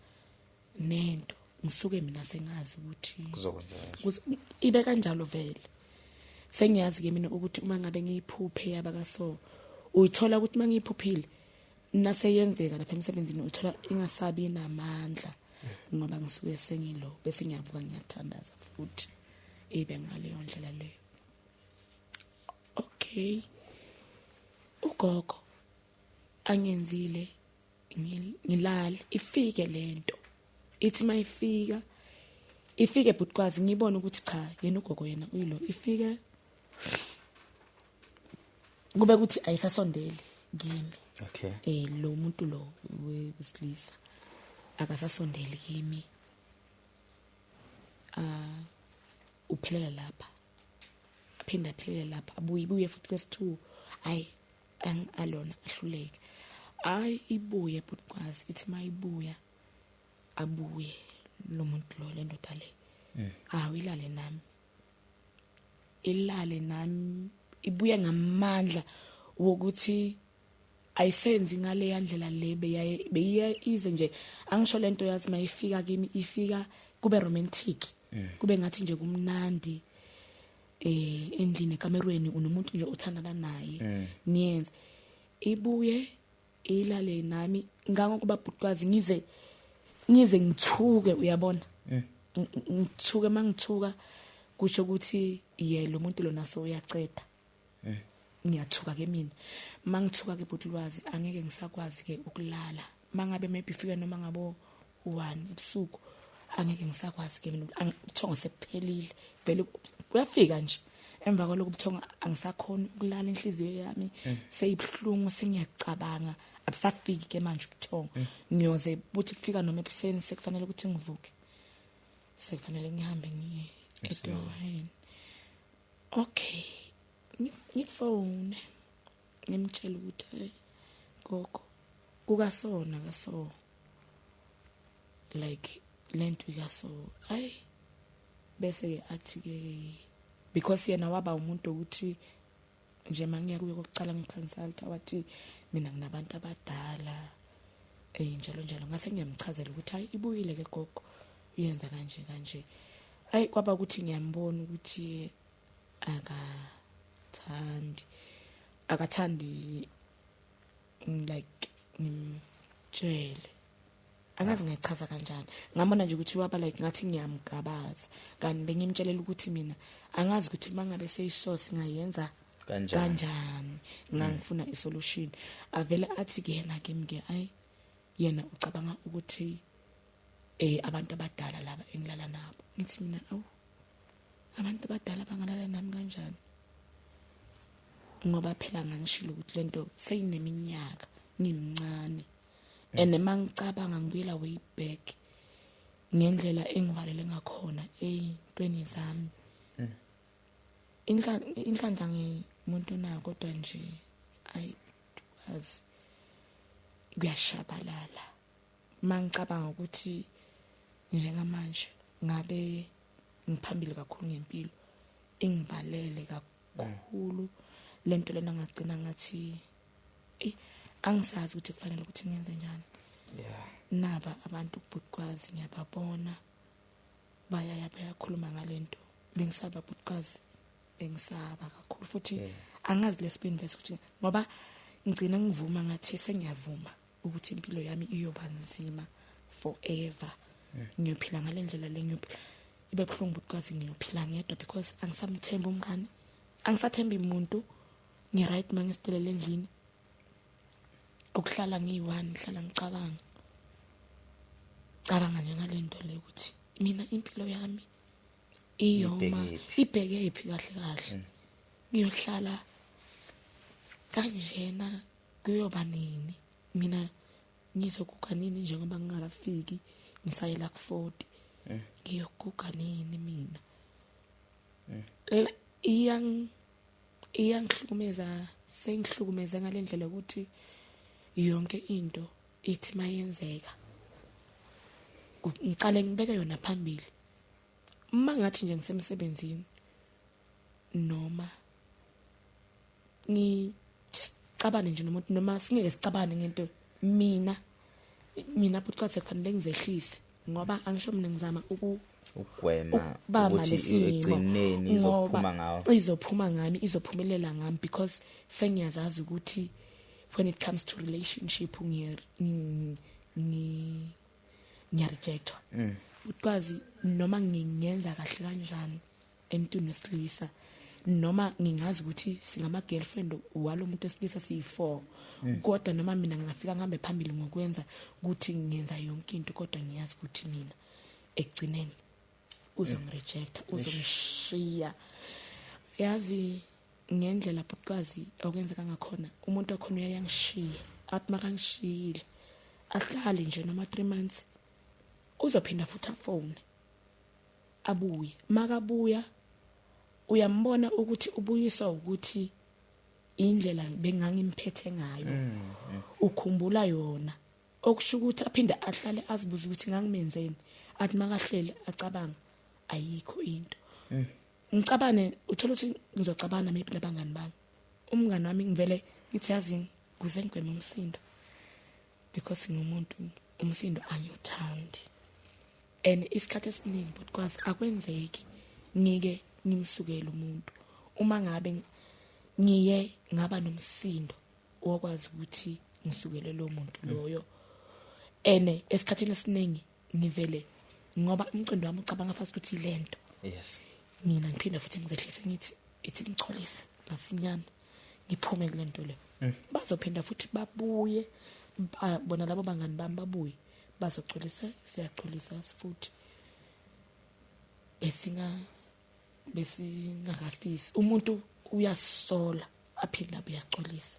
nento ngisuke mina sengazi ukuthi kuzokwenzeka ibe kanjalo vele. Sengiyazi ke mina ukuthi uma ngabe ngiyiphuphe yaba kaso uyithola ukuthi mangiyiphuphile naseyenzeka lapha emsebenzini uthola ingasabi namandla ngoba ngisuke sengilo bese ngiyavuka ngiyathandaza futhi ibe ngaleyo ndlela leyo. Okay, ugogo angenzile ngilale ifike lento ithi mayifika ifike bhutikwazi ngibone ukuthi cha yena ugogo yena uyilo ifike kube ukuthi ayisasondeli kimi. Okay. Lo muntu lo wesilisa akasasondeli kimi, uphelela lapha aphinda aphelele lapha abuye ibuye futhi kwesi2 hayi alona ahluleke. Hayi ibuye bhutikwazi ithi mayibuya abuye lo muntu lo lendoda le. Awu ilale nami, ilale nami ibuye ngamandla wokuthi ayisenzi ngale yandlela le beyiye ize nje. Angisho lento yazi mayifika kimi ifika kube romantic, kube ngathi nje kumnandi endlini ekamerweni unomuntu nje othandana naye niyenze. Ibuye ilale nami ngangokuba bhutikwazi ngize ngithuke uyabona. Ngithuke mangithuka kusho ukuthi ye lo muntu lona so uyaceda. Ngiyathuka ke mina mangithuka ke bhutilwazi angeke ngisakwazi ke ukulala. Mangabe maybe ifika noma ngabo 1 ebusuku angeke ngisakwazi ke mina, ubuthongo sephelile vele uyafika nje emva kwalokho ubuthongo angisakhona ukulala, inhliziyo yami seyibhlungu sengiyacabanga abusafiki ke manje ubuthongo. Ngiyoze buthi kufika noma ebusuku sekufanele ukuthi ngivuke, sekufanele ngihambe ngiye edoheni. Okay, ngifone ngimtshela ukuthi gogo kukasona kaso like lento ikaso ay bese ke athi ke because yena waba umuntu ukuthi nje mangiya kuye kokucala ngiconsult wathi mina nginabantu abadala njalo njalo. Ngase ngiyamchazela ukuthi hayi ibuyile ke gogo uyenza kanje kanje. Ayi kwaba ukuthi ngiyambona ukuthi akathandi like ngimtshele angazi ngichaza kanjani. Ngabona nje ukuthi waba like ngathi ngiyamgabaza kanti bengimtshelela ukuthi mina angazi ukuthi mangabe seyisource ngayenza kanjani ngangifuna isolution. Avele athi ke yena kimi ke ayi Yena ucabanga ukuthi abantu abadala laba engilala nabo. Ngithi mina awu, abantu abadala bangalala nami kanjani? Ngoba phela ngangishilo ukuthi lento seyineminyaka ngimncane, and mangicabanga ngibuyela way back ngendlela engivalele ngakhona eyintweni zami. Inhlanhla ngimuntu nayo, kodwa nje ayi, kuyashabalala mangicabanga ukuthi njengamanje ngabe ngiphambili kakhulu ngempilo. Ingivalele kakhulu lento lena, ngagcina ngathi angisazi ukuthi kufanele ukuthi ngenze njani. Naba abantu bhutkwazi ngiyababona bayaya bayakhuluma ngalento. Bengisaba bhutkwazi, bengisaba kakhulu futhi. Angazi lesibindi lesi ukuthi, ngoba ngigcina ngivuma, ngathi sengiyavuma ukuthi impilo yami iyoba nzima forever. Ngiyophila ngale ndlela le, ngiyophila ibe buhlungu bhutkwazi, ngiyophila ngedwa because angisamthembi umngane, angisathembi umuntu. Ngi-right uma ngisitelele endlini, ukuhlala ngiyi-one, ngihlala ngicabanga, cabanga nje ngale nto le ukuthi mina impilo yami iyoma Ibhekephi? Ibheke phi kahle kahle? Ngiyohlala kanjena kuyoba nini? Mina ngizoguga nini njengoba ngingakafiki, ngisayela ku-40? Ngiyoguga nini mina? Iyangihlukumeza, sengihlukumeze ngale ndlela ukuthi yonke into ithi mayenzeka ngicale ngibeke yona phambili. Uma ngathi nje ngisemsebenzini noma ngicabane nje nomuntu, noma singeke sicabane ngento, mina futhi kwase kufanele ngizehlise, ngoba angisho mina ngizama ukugwema ukubamba ukuthi lesimo ekugcineni izophuma ngoba ngawe. Izophuma ngami, izophumelela ngami, because sengiyazazi ukuthi when it comes to relationship ngiyarejectwa. Ukwazi noma ngingenza kahle kanjani emntwini wesilisa, noma ngingazi ukuthi singama girlfriend walo muntu wesilisa siyi4, kodwa noma mina ngingafika ngihambe phambili ngokwenza ukuthi ngenza yonke into, kodwa ngiyazi ukuthi mina ekugcineni uzongirejecta, uzongishiya. Yazi ngendlela bhutkwazi okwenzeka ngakhona, umuntu wakhona uyayangishiya, athi makangishiyile ahlale nje noma 3 months, uzophinda futhi afone abuye. Makabuya uyambona ukuthi ubuyiswa ukuthi indlela bengangimphethe ngayo, ukhumbula yona, okusho ukuthi aphinde ahlale azibuza ukuthi ngangimenzeni. Athi makahlele acabanga, ayikho into. Ngicabane, uthola ukuthi ngizocabana maybe nabangani bami, umngani wami ngivele ngithi yazi kuze ngigweme umsindo, because ngumuntu umsindo angiwuthandi, and isikhathi esiningi but kwazi akwenzeki ngike ngimsukele umuntu. Uma ngabe ngiye ngaba nomsindo wokwazi ukuthi ngisukele lo muntu loyo, ene esikhathini esiningi ngivele, ngoba umqondo wami ucabanga fast ukuthi lento mina ngiphinda futhi ngizehlise, ngithi ithi ngicholise masinyane ngiphume kule nto le. Bazophinda futhi babuye, bona labo bangani bami babuye bazocolisa, siyacolisa futhi, besingakafisi. Umuntu uyasola, aphinde abuye acolisa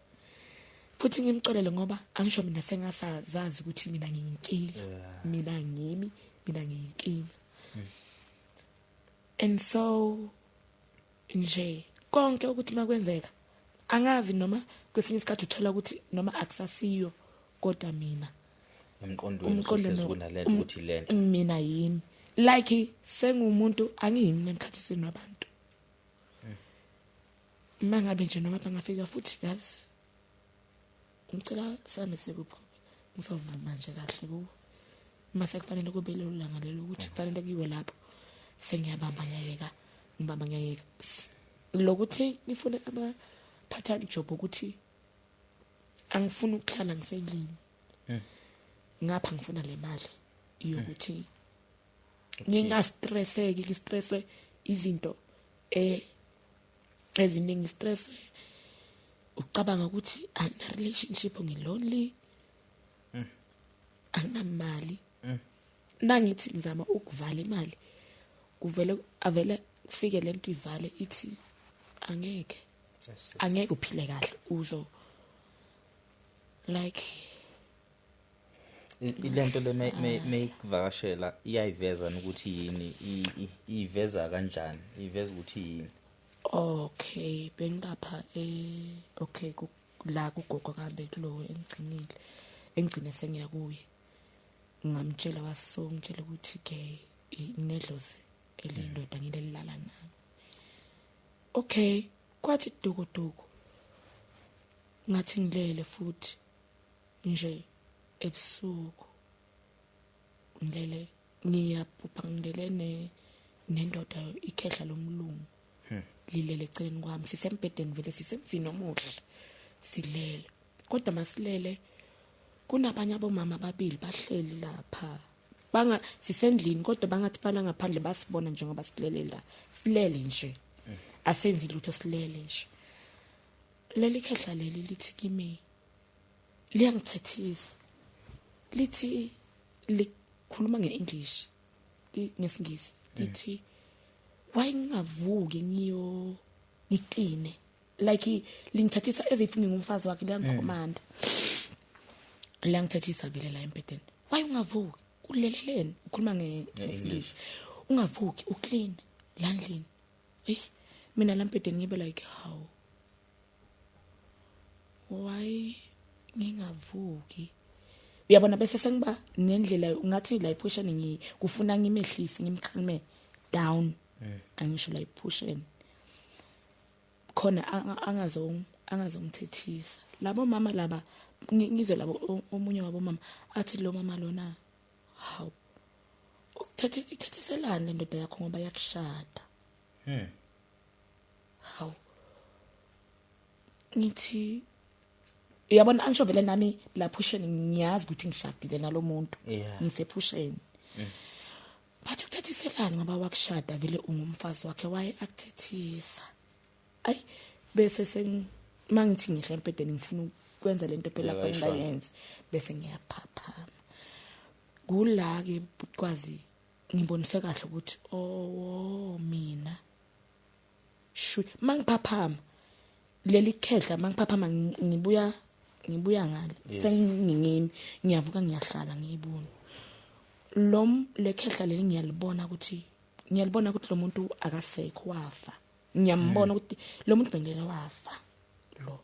futhi, ngimcolele, ngoba angisho mina sengasazazi ukuthi mina ngiyinkinga. Mina ngimi, mina ngiyinkinga. And so nje konke ukuthi makwenzeka, angazi noma kwesinye isikhathi uthola ukuthi noma akusasiyo, kodwa mina emqondweni umqondo usuhlezi kunalento ukuthi lento mina yimi, like sengumuntu angiyimi emkhathisini wabantu. Mangabe nje noma bangafika futhi, yazi ngicela sami sekuphi, ngisavuma nje kahle kuwo. Mase kufanele kube lelo langa lelo ukuthi kufanele kuyiwe lapho, sengiyabamba ngiyayeka, ngibamba ngiyayeka. Lokuthi ngifune ama part time job, ukuthi angifuni ukuhlala ngisendlini, ngapha ngifuna le mali yokuthi ngingastresseki, ngistresswe izinto eziningi, stress ucabanga ukuthi angina relationship, ngilonely. Anginamali. Nangithi ngizama ukuvala imali, kuvele avele kufike lento ivale ithi angeke. Angeke uphile kahle uzo like ilento le meyikuvakashela iyayiveza ukuthi yini, iveza kanjani, iveza ukuthi yini? Okay, bengilapha okay la kugogo kambe kulo engigcinile, engigcine sengiya kuye. Ngamtshela wasongitshela ukuthi ke inedlozi elindoda ngilelala nami. Okay, kwathi dukuduku ngathi ngilele futhi nje ebusuku ngilele ngiyaphupha ngilele nendoda ikhehla lomlungu lilele eceleni kwami, sisembhedeni vele sisemzini omuhle silele, kodwa masilele kunabanye abomama ababili bahleli lapha, banga sisendlini kodwa bangathi bana ngaphandle basibona njengoba silele la, silele nje asenzi lutho silele nje. Leli khehla leli lithi kimi liyangithethisa, lithi likhuluma ngeEnglish ngesingisi, lithi why ngingavuki ngiyo ngiqine, like lingithathisa as if ngingumfazi wakhe, liyangikhomanda liyangithathisa vele la embhedeni, why ungavuki uleleleni, ukhuluma ngeEnglish, ungavuki uclean la ndlini. Hey, mina la embhedeni ngibe like how, why ngingavuki? Uyabona bese sengiba nendlela ngathi la iphusha ngikufuna ngimehlise ngimkhalme down, angisho la iphusheni khona angazongithethisa labo mama laba. Ngizwe labo omunye wabo mama athi lo mama lona hawu ukuthathiselana lendoda yakho ngoba yakushada. Hawu ngithi uyabona angisho vele nami la phusheni ngiyazi ukuthi ngishadile nalomuntu, ngisephusheni. Bathi ukuthathiselana ngoba wakushada vele ungumfazi wakhe, waye akuthethisa. Ay bese mangithi ngihle empedeni ngifuna ukwenza lento phela lapho ngiyenze bese ngiyaphaphama. Kula ke kwazi ngibonise kahle ukuthi oh mina shu mangiphaphama leli khehla mangiphaphama ngibuya ngale sengingimi ngiyavuka ngiyahlala ngiyibona lom lekhehla leli, ngiyalibona ukuthi lo muntu akasekho wafa, ngiyambona ukuthi lo muntu bengena wafa lo.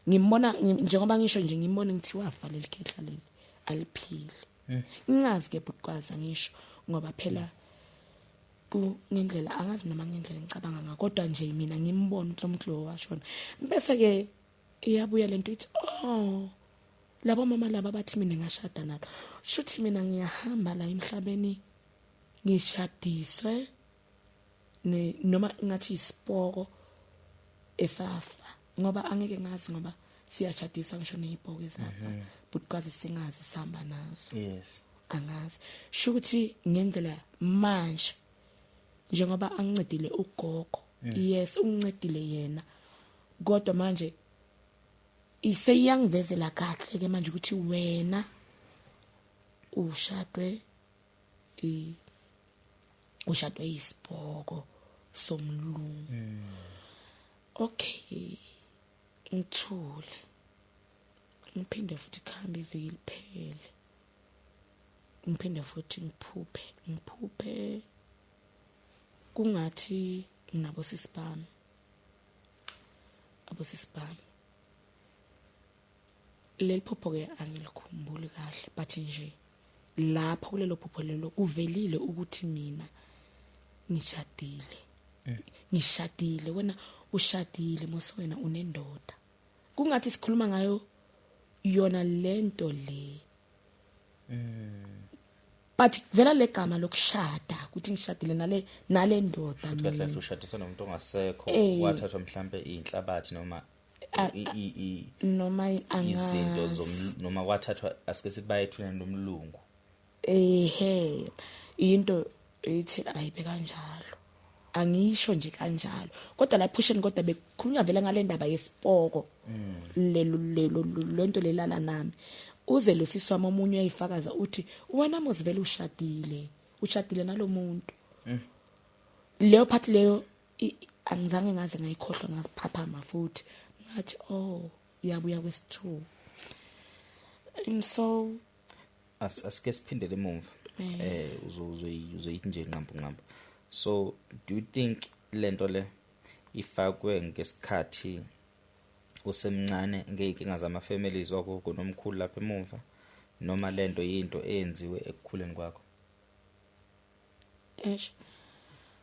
Ngimbona njengoba ngisho nje ngimbona ngithi wafa leli khehla leli aliphile. Ngingazi ke bhutkwazi ngisho ngoba phela ngendlela angazi noma ngendlela ngicabanga ngayo, kodwa nje mina ngimbona ukuthi lo muntu lo washona. Bese ke iyabuya lento ithi oh labo mama laba bathi mina ngashada nalo, shuthi mina ngiyahamba la emhlabeni ngishadiswe noma ngathi isipoko esafa, ngoba angeke ngazi ngoba siyashadiswa ngisho nezipoko ezafa but kwazi singazi sihamba nazo. Yes, angazi shuthi ngendlela manje njengoba angincedile ugogo. Yes, ungincedile yena, kodwa manje iseyangivezela kahle ke manje ukuthi wena ushadwe isipoko somlungu. Okay, ngithule ngiphinde futhi kuhambe iviki liphele, ngiphinde futhi ngiphuphe kungathi nginabo sisibami abosisibami. Leli phupho ke angilikhumbuli kahle, but nje lapho kulelo phupho lelo kuvelile ukuthi mina ngishadile. Ngishadile, wena ushadile mose, wena unendoda. Kungathi sikhuluma ngayo yona lento le. But vela legama lokushada ukuthi ngishadile nale ndoda mina. Kahle ushadiswa nomuntu ongasekho, wathathwa mhlambe inhlabathi noma noma izinto noma kwathathwa asike sithi bayethuna nomlungu. Ehe, into ithi ayibe kanjalo. Angisho nje kanjalo. Kodwa la phusheni kodwa bekukhulunywa vele ngale ndaba yesipoko. Lelo lento lelala nami. Uze lo sisi wami omunye uyayifakaza uthi wena mos vele ushadile, ushadile nalomuntu. Leyo part leyo angizange ngaze ngayikhohlwa, ngaphaphama futhi ngathi oh, iyabuya kwesi2. And so Asike siphindele emuva, uzoyithi nje nqampu nqampu. So do you think lento le ifakwe ngesikhathi usemncane ngeyinkinga zama families wagogo nomkhulu lapha emuva, noma lento yinto eyenziwe ekukhuleni kwakho? Eish,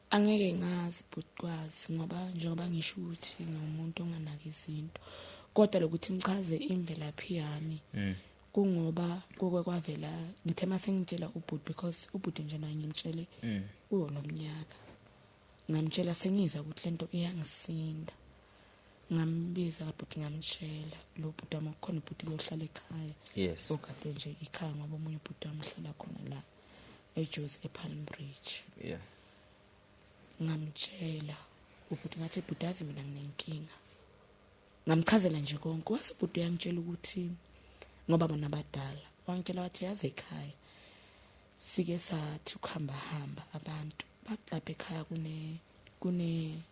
angeke ngazi bhutkwazi, ngoba njengoba ngisho ukuthi ngiwumuntu onganaki izinto, kodwa lokuthi ngichaze imvelaphi yami kungoba kuke kwavela, ngithe mase ngitshela ubhuti, because ubhuti nje naye ngimtshele kuwo lomnyaka, ngamtshela sengizwa ukuthi lento iyangisinda. Ngambiza kabhuti, ngamtshela lo bhuti wami, kukhona ubhuti ohlala ekhaya okade nje ikhaya, ngoba omunye ubhuti wami uhlala khona la eJozi ePalm Bridge. Ngamtshela ubhuti, ngathi bhuti yazi mina nginenkinga, ngamchazela nje konke. Wase ubhuti uyangitshela ukuthi ngoba bona abadala, wangitshela wathi yazi ekhaya sike sathi ukuhamba hamba abantu bathi lapha ekhaya kune kune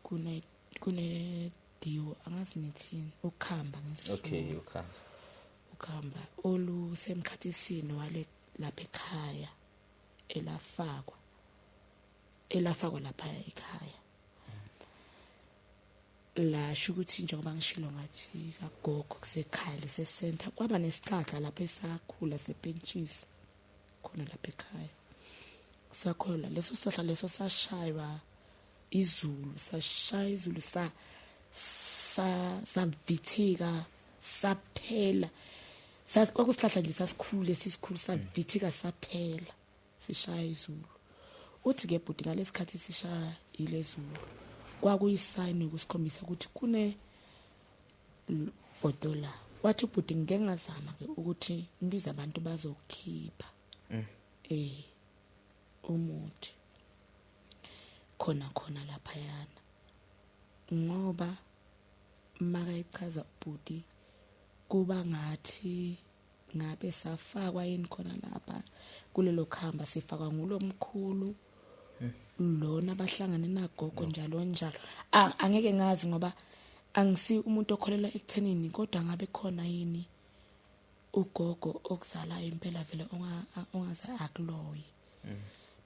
kune kune diwo, angazi nithini, ukuhamba ngesiZulu. Okay. Ukuhamba olusemkhathisini wale lapha ekhaya, elafakwa lapha ekhaya, lasho ukuthi njengoba ngishilo ngathi kagogo kusekhaya lise-center, kwaba nesihlahla lapha esakhula sepentshisi khona lapha ekhaya, sakhona leso sihlahla leso sashaywa izulu, sashaya izulu sa sa savithika saphela. Kwakusihlahla nje sasikhulu lesikhulu, savithika saphela sishaya izulu. Uthi ke bhuti ngalesikhathi sishaya ilezulu kwakuyi-sign ukusikhombisa ukuthi kune bhodola. Wathi ubhuti ngike ngazama ke ukuthi ngibize abantu bazokhipha umuthi khona khona laphayana, ngoba makayichaza ubhuti kuba ngathi ngabe safakwa yini khona lapha kulelo khamba, sifakwa ngulomkhulu lona bahlangane nagogo njalo njalo. Angeke ngazi ngoba angisi umuntu okholelwa ekuthenini, kodwa ngabe khona yini ugogo okuzalayo impela vele ongaze akuloye.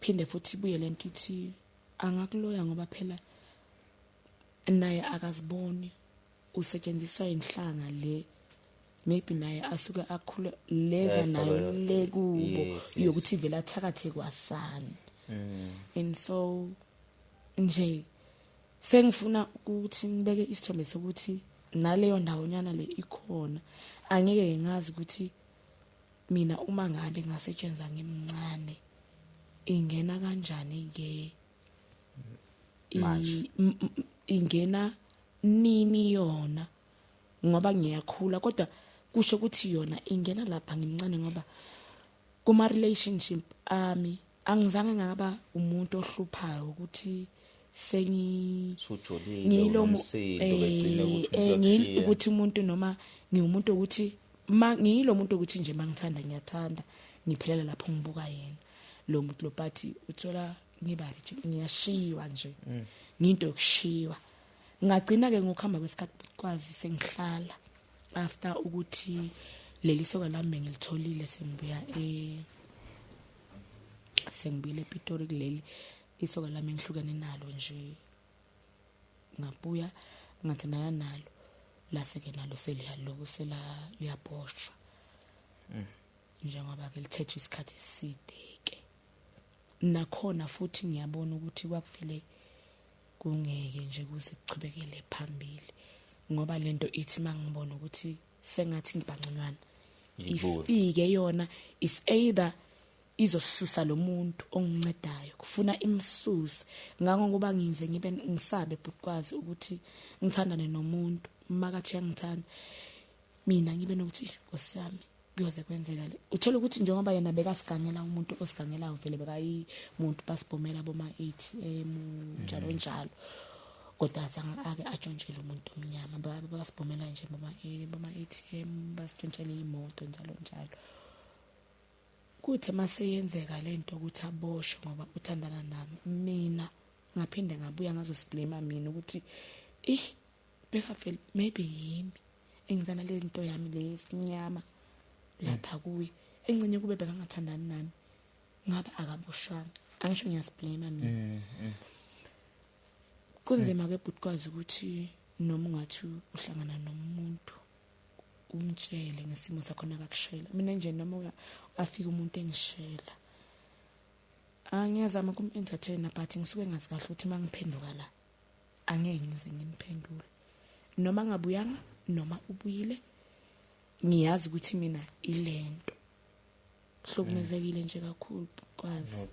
Phinde futhi ibuye lento ithi angakuloya ngoba phela naye akaziboni, usetshenziswa inhlanga le, maybe naye asuke akhule leza nayo le kubo yokuthi vele athakathe kwasani. And so nje sengifuna ukuthi ngibeke isithombe sokuthi naleyo ndawonyana le ikhona. Angeke ngazi ukuthi mina uma ngabe ngasetshenzwa ngimncane ingena kanjani ke manje, ingena nini yona, ngoba ngiyakhula, kodwa kusho ukuthi yona ingena lapha ngimncane, ngoba kuma relationship ami angizange ngaba umuntu ohluphayo ukuthi sengijolile umsindo begcine ukuthi ukuthi umuntu, noma ngiwumuntu ukuthi ngiyilo muntu ukuthi nje mangithanda ngiyathanda, ngiphelela lapho ngibuka yena lo muntu lo, but uthola ngiba ngiyashiywa nje, nginto yokushiywa. Ngagcina ke ngokuhamba kwesikhathi kwazi sengihlala after ukuthi leli soka lami ngilitholile, sengibuya sengibuyile ePitori kuleli isoka lami engihlukene nalo nje, ngabuya ngathandana nalo, lase ke nalo seliyaloku sela liyaboshwa njengoba ke lithethwe isikhathi eside ke. Nakhona futhi ngiyabona ukuthi kwakuvele kungeke nje kuze kuchubekele phambili, ngoba lento ithi mangibona ukuthi sengathi ngibangconywana ifike yona, is either izosusa lo muntu ongincedayo, kufuna imsuse ngangokuba ngize ngibe ngisabe bhutkwazi ukuthi ngithandane nomuntu makathi uyangithanda mina ngibe nokuthi Nkosi yami kuyoze kwenzeka le. Uthola ukuthi njengoba yena bekasigangela umuntu osigangelayo vele bekayimuntu basibhomela boma ATM njalo njalo, Kodwa azange ake atshontshele umuntu omnyama, basibhomela nje bama ATM, basitshontshele imoto njalo njalo. Kuthi maseyenzeka lento ukuthi aboshwe ngoba uthandana nami, mina ngaphinde ngabuya ngazosiblame mina ukuthi beka vele maybe yimi engizana le nto yami lesinyama lapha kuye. Engcinye kube bekangathandani nami ngabe akaboshwanga. Angisho ngiyasiblame mina. Kunzima ke bhuti ukuthi noma ungathi uhlangana nomuntu umtshele ngesimo sakho nakakushela. Mina nje noma afika umuntu engishela, angiyazama kum-entertainer, but ngisuke ngazi kahle ukuthi mangiphenduka la angeke ngize ngimphendule. Noma ngabuyanga noma ubuyile, ngiyazi ukuthi mina ilento hlukumezekile nje kakhulu kwazi,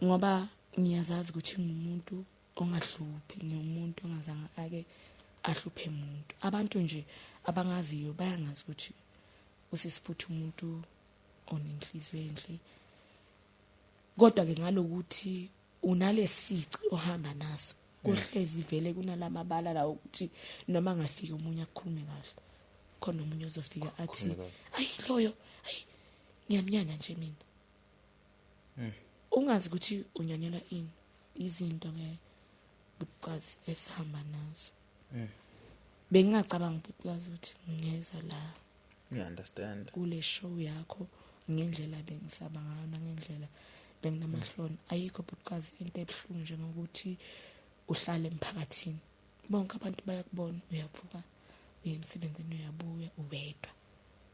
ngoba ngiyazazi ukuthi ngumuntu ongahluphi, ngiwumuntu ongazange ake ahluphe umuntu. Abantu nje abangaziyo bayangazi ukuthi usisifuthi umuntu onenhliziyo enhle, kodwa ke ngalokuthi unalesici ohamba naso kuhlezi vele kunalamabala la ukuthi noma ngafika umunye akukhulume kahle, khona omunye ozofika athi ayi loyo, ayi ngiyamnyanya nje mina. Ungazi ukuthi unyanyelwa ini, izinto ke bukwazi esihamba nazo. Bengingacabanga bukwazi ukuthi ngeza la, you understand, kule show yakho ngendlela bengisaba ngayo nangendlela benginamahloni. Ayikho bukwazi into ebuhlungu njengokuthi uhlale emphakathini bonke abantu bayakubona, uyavuka uye emsebenzini uyabuya uwedwa,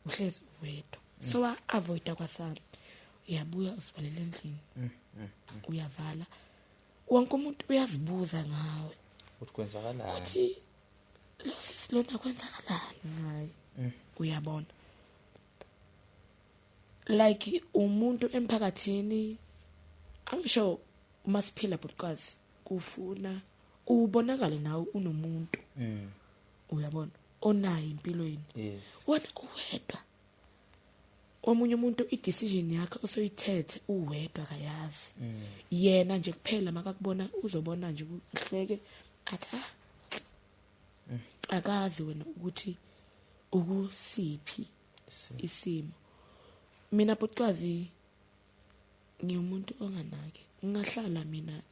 uhlezi uwedwa. So avoida kwasami, uyabuya usivalele endlini, uyavala, wonke umuntu uyazibuza ngawe ukuthi kwenzakalani, ukuthi lo sisi lona kwenzakalani ngaye. Uyabona, like umuntu emphakathini, angisho uma siphila bhuti kufuna ubonakale nawe unomuntu, uyabona, onayo empilweni. Wena uwedwa, omunye umuntu i-decision yakhe osoyithethe uwedwa akayazi. Yena nje kuphela makakubona uzobona nje ahleke athi akazi wena ukuthi ukusiphi isimo. Mina bhuti ngiwumuntu onganaki, ngingahlala mina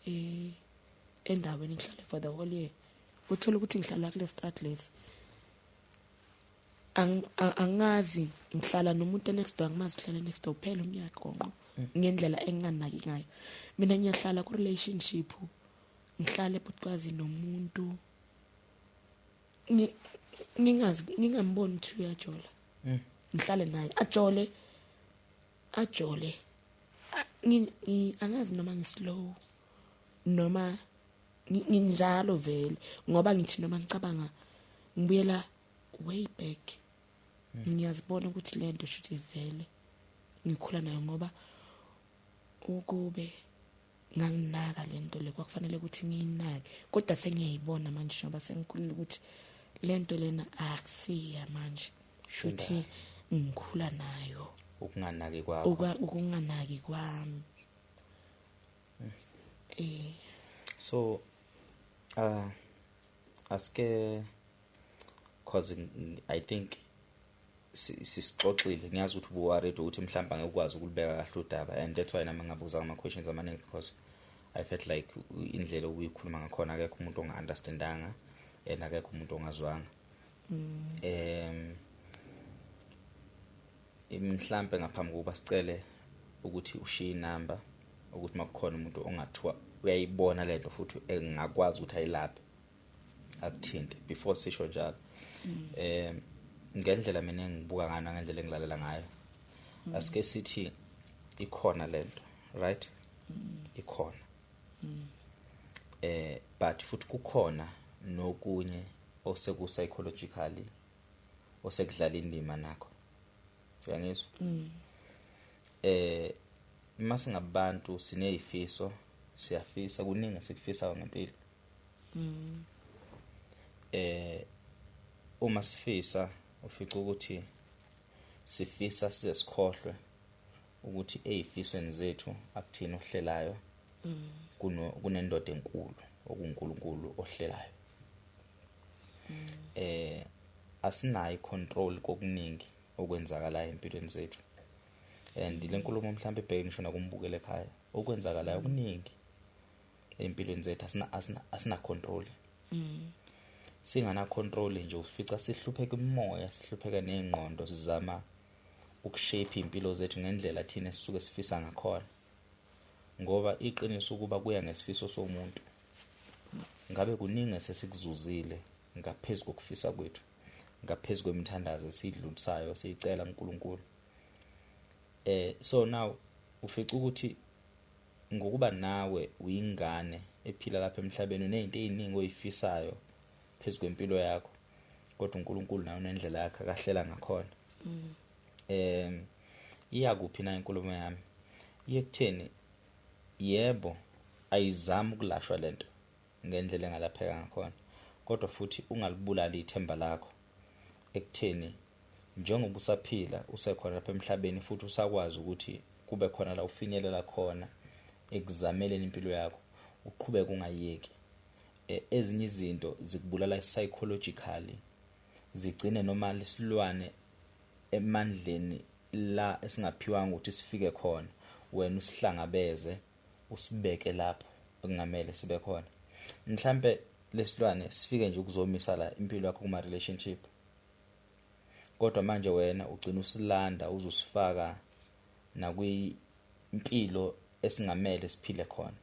endaweni ngihlale for the whole year, uthola ukuthi ngihlala kule street lesi, angazi ngihlala nomuntu next door, angimazi uhlala next door kuphela umnyaka gonqo ngendlela enginganaki ngayo. Mina ngiyahlala ku relationship, ngihlale bhuti nomuntu ngingazi, ngingamboni ukuthi uyajola, ngihlale naye ajole ajole, angazi noma ngislow noma nginjalo vele, ngoba ngithi noma ngicabanga ngibuyela way back, ngiyazibona ukuthi lento shuthi vele ngikhula nayo, ngoba ukube nganginaka lento le kwakufanele ukuthi ngiyinake, kodwa sengiyayibona manje njengoba sengikhulile ukuthi lento lena akusiya manje, shuthi ngikhula nayo. Ukunganaki kwakho, ukunganaki kwami. So aske cause I think sisixoxile, ngiyazi ukuthi ubuworried ukuthi mhlawumbe angeke ukwazi ukulibeka kahle udaba, and that's why nami ngabuza ama questions amaningi, because I felt like indlela obuyikhuluma ngakhona akekho umuntu onga-understandanga and akekho umuntu ongazwanga. Mhlambe ngaphambi kokuba sicele ukuthi ushiye inamba ukuthi makukhona umuntu ongathiwa uyayibona lento futhi engakwazi ukuthi ayilaphe akuthinte before sisho njalo. Ngendlela mina engibuka ngayo ngendlela engilalela ngayo, asike sithi ikhona lento, right? Ikhona. But futhi kukhona nokunye oseku psychologically osekudlala indima nakho. Uyangizwa? Masingabantu sinezifiso, siyafisa kuningi sikufisayo ngempilo. Uma sifisa ufica ukuthi sifisa size sikhohlwe ukuthi ezifisweni zethu akuthina ohlelayo, kunendoda enkulu okuNkulunkulu ohlelayo. Asinayo control kokuningi okwenzakalayo empilweni zethu. And le nkulumo mhlawumbe ibheke ngisho nakumbukele ekhaya, okwenzakalayo okuningi empilweni zethu asina control. Singana control nje, ufica sihlupheka imoya, sihlupheka nezingqondo, sizama ukushape impilo zethu ngendlela thina esisuke sifisa ngakhona. Ngoba iqiniso ukuba kuya ngesifiso somuntu, ngabe kuningi esesikuzuzile ngaphezulu kokufisa kwethu, ngaphezulu kwemithandazo esiyidlulisayo siyicela uNkulunkulu. So now ufica ukuthi ngokuba nawe uyingane ephila lapha emhlabeni, unezinto eziningi oyifisayo phezulu kwempilo yakho, kodwa uNkulunkulu nayo unendlela yakhe akahlela ngakhona. Iya kuphi na inkulumo yami? Iye kutheni, yebo, ayizami ukulashwa lento ngendlela engalapheka ngakhona, kodwa futhi ungalibulali ithemba lakho ekutheni njengoba usaphila usekhona lapha emhlabeni, futhi usakwazi ukuthi kube khona la ufinyelela khona ekuzameleni impilo yakho, uqhubeke ungayeki. Ezinye izinto zikubulala psychologically, zigcine noma lesilwane emandleni la esingaphiwanga ukuthi sifike khona, wena usihlangabeze usibeke lapho okungamele sibe khona. Mhlambe lesilwane sifike nje ukuzomisa la impilo yakho kuma relationship, kodwa manje wena ugcina usilanda uzosifaka nakwimpilo esingamele siphile khona,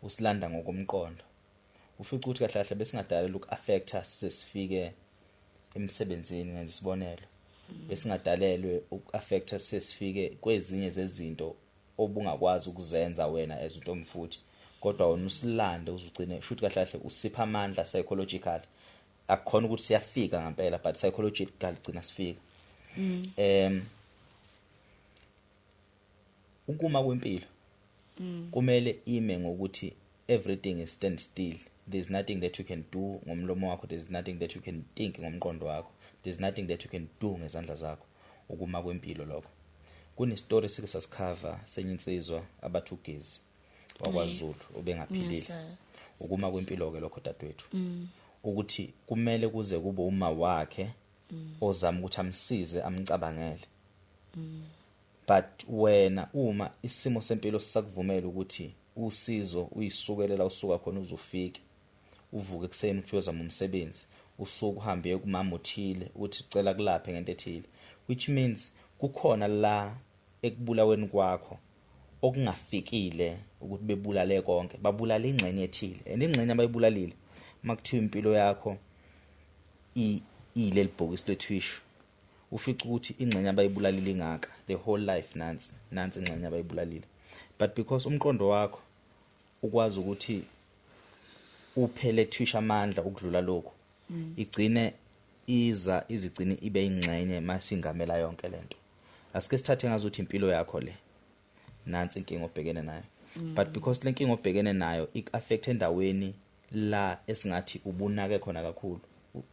usilanda ngokomqondo. Ufica ukuthi kahle kahle besingadalelwa uku-affecta sesifike emsebenzini, ngesibonelo besingadalelwe uku-affecta sesifike kwezinye zezinto obungakwazi ukuzenza wena as uNtombi futhi, kodwa wena usilande uzugcine shuthi kahle kahle usipha amandla psychological. Akukhona ukuthi siyafika ngempela, but psychological gcina sifika. Ukuma kwempilo kumele ime ngokuthi everything is stand still. There's nothing that you can do ngomlomo wakho, there's nothing that you can think ngomqondo wakho, there's nothing that you can do ngezandla zakho. Ukuma kwempilo lokho. Kune story sike sasikhava senye insizwa abathi ugezi wakwaZulu obengaphilile. Ukuma kwempilo ke lokho, dadewethu, ukuthi kumele kuze kube uma wakhe ozama ukuthi amsize, amcabangele. But wena uma isimo sempilo sisakuvumela ukuthi usizo uyisukelela usuka khona uzofika, uvuke ekuseni uthi uyozama umsebenzi, usuku uhambe uye kumama othile uthi cela kulaphe ngento ethile, which means kukhona la ekubulaweni kwakho okungafikile ukuthi bebulale konke, babulala ingxenye ethile, and ingxenye abayibulalile makuthiwa impilo yakho ileli bhokisi lethishu, ufica ukuthi ingxenye abayibulalile ingaka, the whole life, nansi nansi ingxenye abayibulalile. But because umqondo wakho ukwazi ukuthi uphele thisha amandla ukudlula lokho, igcine iza izigcine ibe ingxenye masingamela yonke lento. Asike sithathe ngazuthi impilo yakho le, nansi inkinga obhekene nayo, but because lenkinga obhekene nayo ik-affect endaweni la esingathi ubunake khona kakhulu,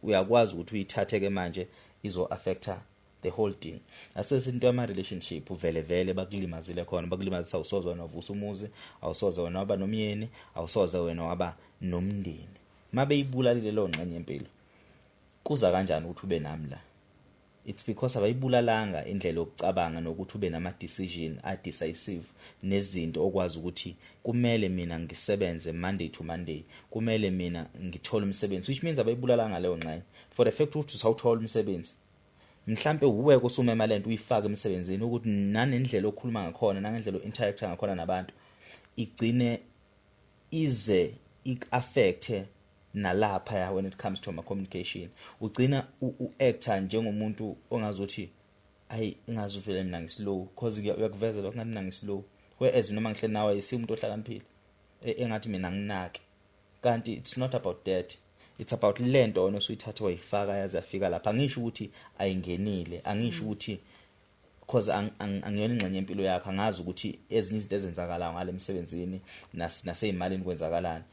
uyakwazi ukuthi uyithathe ke manje izo affecta the whole thing. Asese into yama relationship, uvele vele bakulimazile khona, bakulimazisa, awusoze wena wavusa umuzi, awusoze wena waba nomyeni, awusoze wena waba nomndeni. Mabeyibulalile leyo ngxenye yempilo, kuza kanjani ukuthi ube nami la? It's because abayibulalanga indlela yokucabanga nokuthi ube nama decision a decisive nezinto okwazi ukuthi kumele mina ngisebenze Monday to Monday, kumele mina ngithole umsebenzi, which means abayibulalanga leyo ngxenye. For the fact ukuthi usawuthola umsebenzi, mhlambe uwe kusumema lento uyifake emsebenzini, ukuthi nanendlela okhuluma ngakhona nangendlela o-interacta ngakhona nabantu igcine ize ik-affecte nalapha when it comes to ama communication, ugcina u-acta njengomuntu ongazuthi ayi ingazuvele mina ngislow, because uyakuveza lokho ngathi mina ngislow, whereas noma ngihleli nawe ayisiyo umuntu ohlakaniphile, engathi mina nginake, kanti it's not about that, it's about lento wena osuyithatha wayifaka yaze yafika lapha. Angisho ukuthi ayingenile, angisho ukuthi because angiyona ingxenye yempilo yakho, angazi ukuthi ezinye izinto ezenzakalayo ngale emsebenzini naseyimalini kwenzakalani.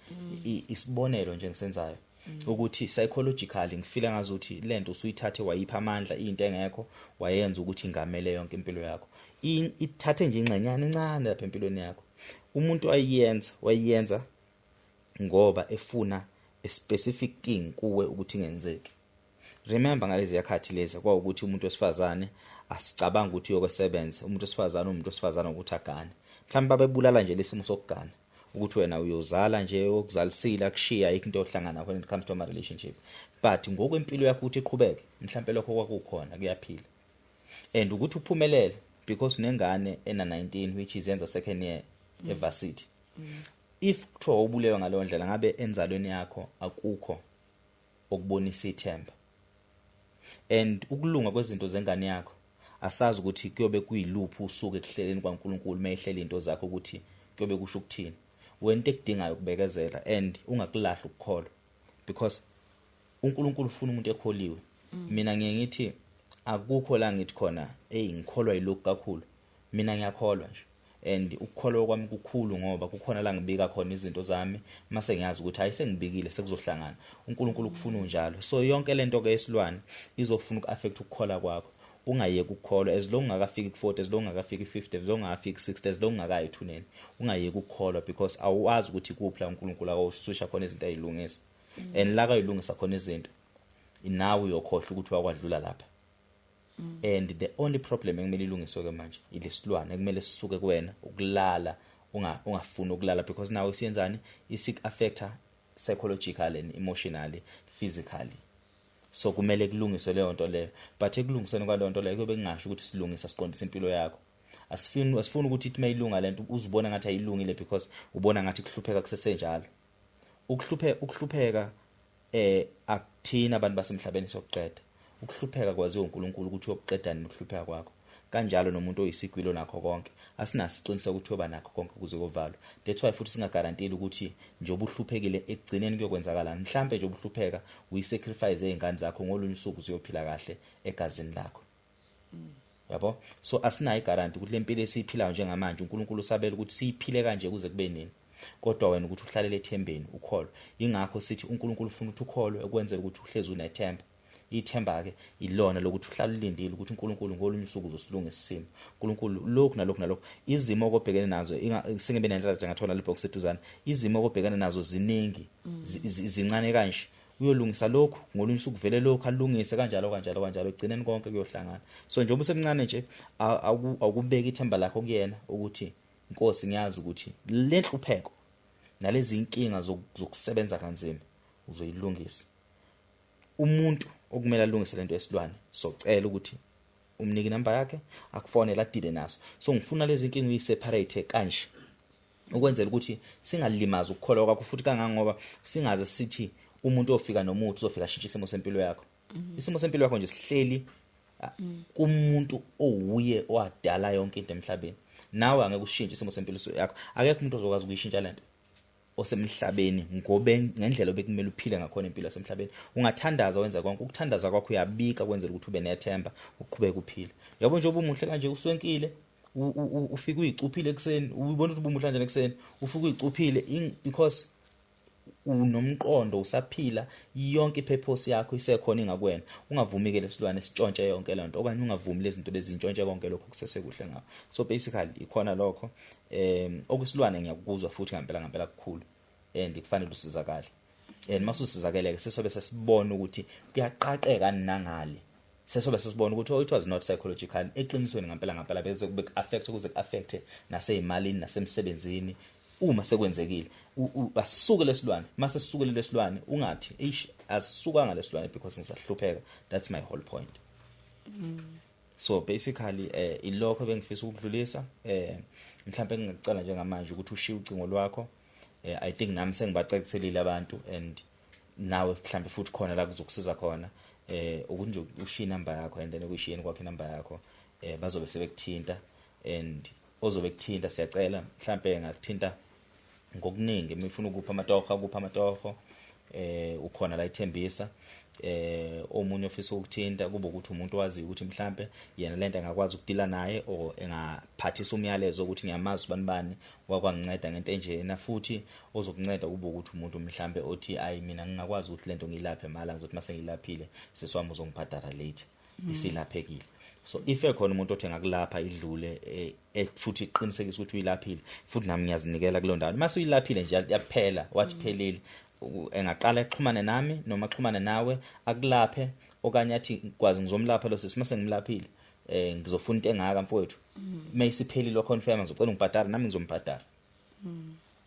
Isibonelo nje ngisenzayo ukuthi psychologically ngifila ngazuthi lento usuyithathe wayipha amandla into engekho, wayenza ukuthi ingamele yonke impilo yakho, ithathe nje ingxenyana encane lapha empilweni yakho. Umuntu ayiyenza wayiyenza ngoba efuna a specific thing kuwe ukuthi ingenzeki. Remember ngalezi yakhathi lezi kwawukuthi umuntu wesifazane asicabanga ukuthi uyokusebenza, umuntu wesifazane ukuthi agane. Mhlawumbe babebulala nje lesimo sokugana, ukuthi wena uyozala nje okuzalisile akushiya ayikho into ohlangana when it comes to a relationship. But ngokwempilo yakho ukuthi iqhubeke, mhlawumbe lokho kwakukhona kuyaphila. And ukuthi uphumelele because unengane ena 19 which is yenza second year evarsity. If kuthiwa ubulewe ngaleyo ndlela, ngabe enzalweni yakho akukho okubonisa ithemba. And ukulunga kwezinto zengane yakho asazi ukuthi kuyobe kuyiluphi usuku ekuhleleni kwaNkuluNkulu mayehlela into zakho ukuthi kuyobe kusho ukuthini. Wena into ekudingayo ukubekezela and ungakulahla ukukholwa, because uNkulunkulu ufuna umuntu ekholiwe. Mina ngiye ngithi akukho la ngithi khona hey ngikholwa yilokhu kakhulu, mina ngiyakholwa nje. And ukukholwa kwami kukhulu ngoba kukhona la ngibika khona izinto zami mase ngiyazi ukuthi hayi sengibikile sekuzohlangana. uNkulunkulu ukufuna unjalo. So yonke lento ke yesilwane izofuna ukuaffect ukukholwa kwakho. Ungayeki ukukholwa as long ungakafiki ku40, as long ungakafiki ku50, as long ungakafiki ku60, as long ungakayi ethuneni. Ungayeki ukukholwa because awazi ukuthi kuphi la uNkulunkulu akawususha khona izinto ayilungisa. And la kayilungisa khona izinto nawe uyokhohlwa ukuthi wakwadlula lapha. And the only problem ekumele ilungiswe ke manje ilesilwane ekumele sisuke kuwena, ukulala ungafuni ukulala, because nawe siyenzani isik affecta psychologically and emotionally, physically. So kumele kulungiswe leyo nto leyo. But ekulungisweni kwaleyo nto leyo kuyobe kungasho ukuthi silungisa siqondisa impilo yakho. Asifuni ukuthi ithi mayilunga lento uzibona ngathi ayilungile because ubona ngathi kuhlupheka kusesenjalo. Ukuhlupheka akuthina abantu basemhlabeni sokuqeda. Ukuhlupheka kwaziwa uNkulunkulu ukuthi uyokuqeda nokuhlupheka kwakho. Kanjalo nomuntu oyisigwilo nakho konke asinasiqiniseko ukuthi uyoba nakho konke kuze kuvalwe. That's why futhi singagarantile ukuthi njengoba uhluphekile ekugcineni kuyokwenzakalani. Mhlambe nje ubuhlupheka uyisacrifice ezingane zakho ngolunye usuku uzophila kahle egazini lakho. Yabo? So asinayo iguarantee ukuthi lempilo esiyiphilayo njengamanje uNkulunkulu usabela ukuthi siyiphile kanje kuze kube nini. Kodwa wena ukuthi uhlalele ethembeni ukholwe. Ingakho sithi uNkulunkulu ufuna ukuthi ukholwe ukwenzela ukuthi uhlezi unethemba. Ithemba ke ilona lokuthi uhlale ulindile ukuthi uNkulunkulu ngolunye usuku uzosilungisa isimo. uNkulunkulu lokhu nalokhu nalokhu izimo okubhekene nazo sengebe nenhlanhla ngathola le box eduzane. Izimo okubhekene nazo ziningi zincane kanje. Uyolungisa lokhu ngolunye usuku vele lokhu alungise kanjalo kanjalo kanjalo egcineni konke kuyohlangana. So njengoba usemncane nje awukubeka ithemba lakho kuyena ukuthi Nkosi ngiyazi ukuthi lenhlupheko nalezi inkinga zokusebenza kanzima uzoyilungisa. Umuntu okumele alungise lento yesilwane socela ukuthi umnike inamba yakhe akufonele adile naso. So ngifuna lezi inkinga uyiseparate kanje ukwenzela ukuthi singalimazi ukukholwa kwakho, futhi kangangoba singaze sithi umuntu ofika nomuthi uzofika ashintshe isimo sempilo yakho. Isimo sempilo yakho nje sihleli kumuntu owuye owadala yonke into emhlabeni. Nawe angeke ushintshe isimo sempilo yakho. Akekho umuntu ozokwazi ukuyishintsha lento osemhlabeni ngobe ngendlela obekumele uphile ngakhona impilo yasemhlabeni. Ungathandaza wenza konke, ukuthandaza kwakho uyabika kwenzela ukuthi ube nethemba uqhubeke uphile. Yabo nje ubumuhle kanje uswenkile ufike uyicuphile ekseni, ubona ukuthi ubumuhle kanjani ekseni, ufike uyicuphile because unomqondo usaphila, yonke ipurpose yakho isekhona ingakuwena. Ungavumi ke lesilwane sitshontshe yonke lento, okanye ungavumi lezi zinto lezi ntshontshe konke lokho kusesekuhle ngawo. So basically ikhona lokho. Okusilwane ngiyakuzwa futhi ngempela ngempela kukhulu and kufanele usizakale. And masusizakeleke sesobe sesibona ukuthi kuyaqaqeka nangale. Sesobe sesibona ukuthi oh it was not psychological. Eqinisweni ngempela ngempela bese kube affect kuze kuaffect naseyimalini nasemsebenzini. Uma sekwenzekile asuke lesilwane, mase sisukele lesilwane ungathi eish asisukanga lesilwane because ngisahlupheka. That's my whole point. So basically ilokho bengifisa ukudlulisa. Mhlawumbe ngingacela njengamanje ukuthi ushiye ucingo lwakho. I think nami sengibacaciselile abantu and nawe mhlawumbe futhi khona la kuzokusiza khona ukuthi nje ushiye inamba yakho and then ukuyishiyeni kwakho inamba yakho bazobe sebekuthinta and ozobe kuthinta siyacela mhlawumbe ngakuthinta ngokuningi mifuna ukupha amatoho akupha amatoho ukhona la ithembisa omunye ofisa ukuthinta kube ukuthi umuntu wazi ukuthi mhlambe yena lento angakwazi ukudila naye or engaphathisa umyalezo ukuthi ngiyamazi ubani bani wakwanginceda ngento enjena, futhi ozokunceda kube ukuthi umuntu mhlambe othi ayi mina ngingakwazi ukuthi lento ngilaphe mala ngizothi mase ngilaphile siswami uzongibhadara later isilaphekile. So if ekhona umuntu othi engakulapha idlule futhi iqinisekisa ukuthi uyilaphile, futhi nami ngiyazinikela kulo ndawo mase uyilaphile nje yaphela wathi phelile, Engaqala exhumane nami noma axhumane nawe akulaphe, okanye athi kwazi ngizomlapha lo sisi, mase ngimlaphile ngizofuna into engaka mfowethu, mayisiphelile lo confirm ngizocela ungibhadara, nami ngizombhadara.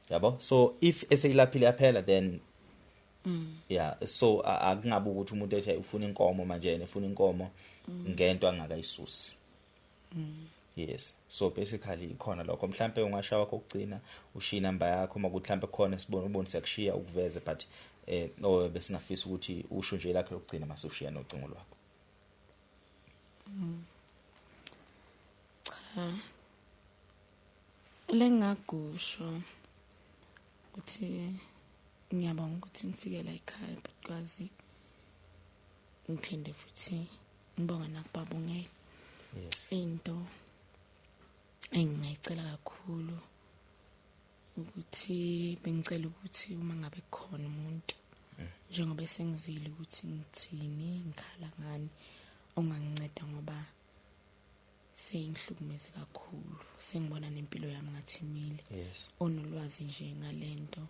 Yabo, so if eseyilaphile yaphela, then yeah. So akungabe ukuthi umuntu ethi ufuna inkomo manje, yena efuna inkomo ngento angakayisusi. Yes, so basically ikhona lokho. Mhlambe ungashawa kokugcina, ushiya inamba yakho, makuthi mhlambe khona sibone ubone siyakushiya ukuveze, but besingafisa ukuthi usho nje lakho lokugcina mase ushiya nocingo lwakho. Cha, lengagusho ukuthi ngiyabonga ukuthi ngifike la ekhaya, because ngiphinde futhi ngibonga nakubabongela. Into engingayicela kakhulu ukuthi bengicela ukuthi uma ngabe khona umuntu, njengoba sengizile ukuthi ngithini, ngikhala ngani, onganginceda, ngoba seyingihlukumeze kakhulu, sengibona nempilo yami ngathi imile. Onolwazi nje ngalento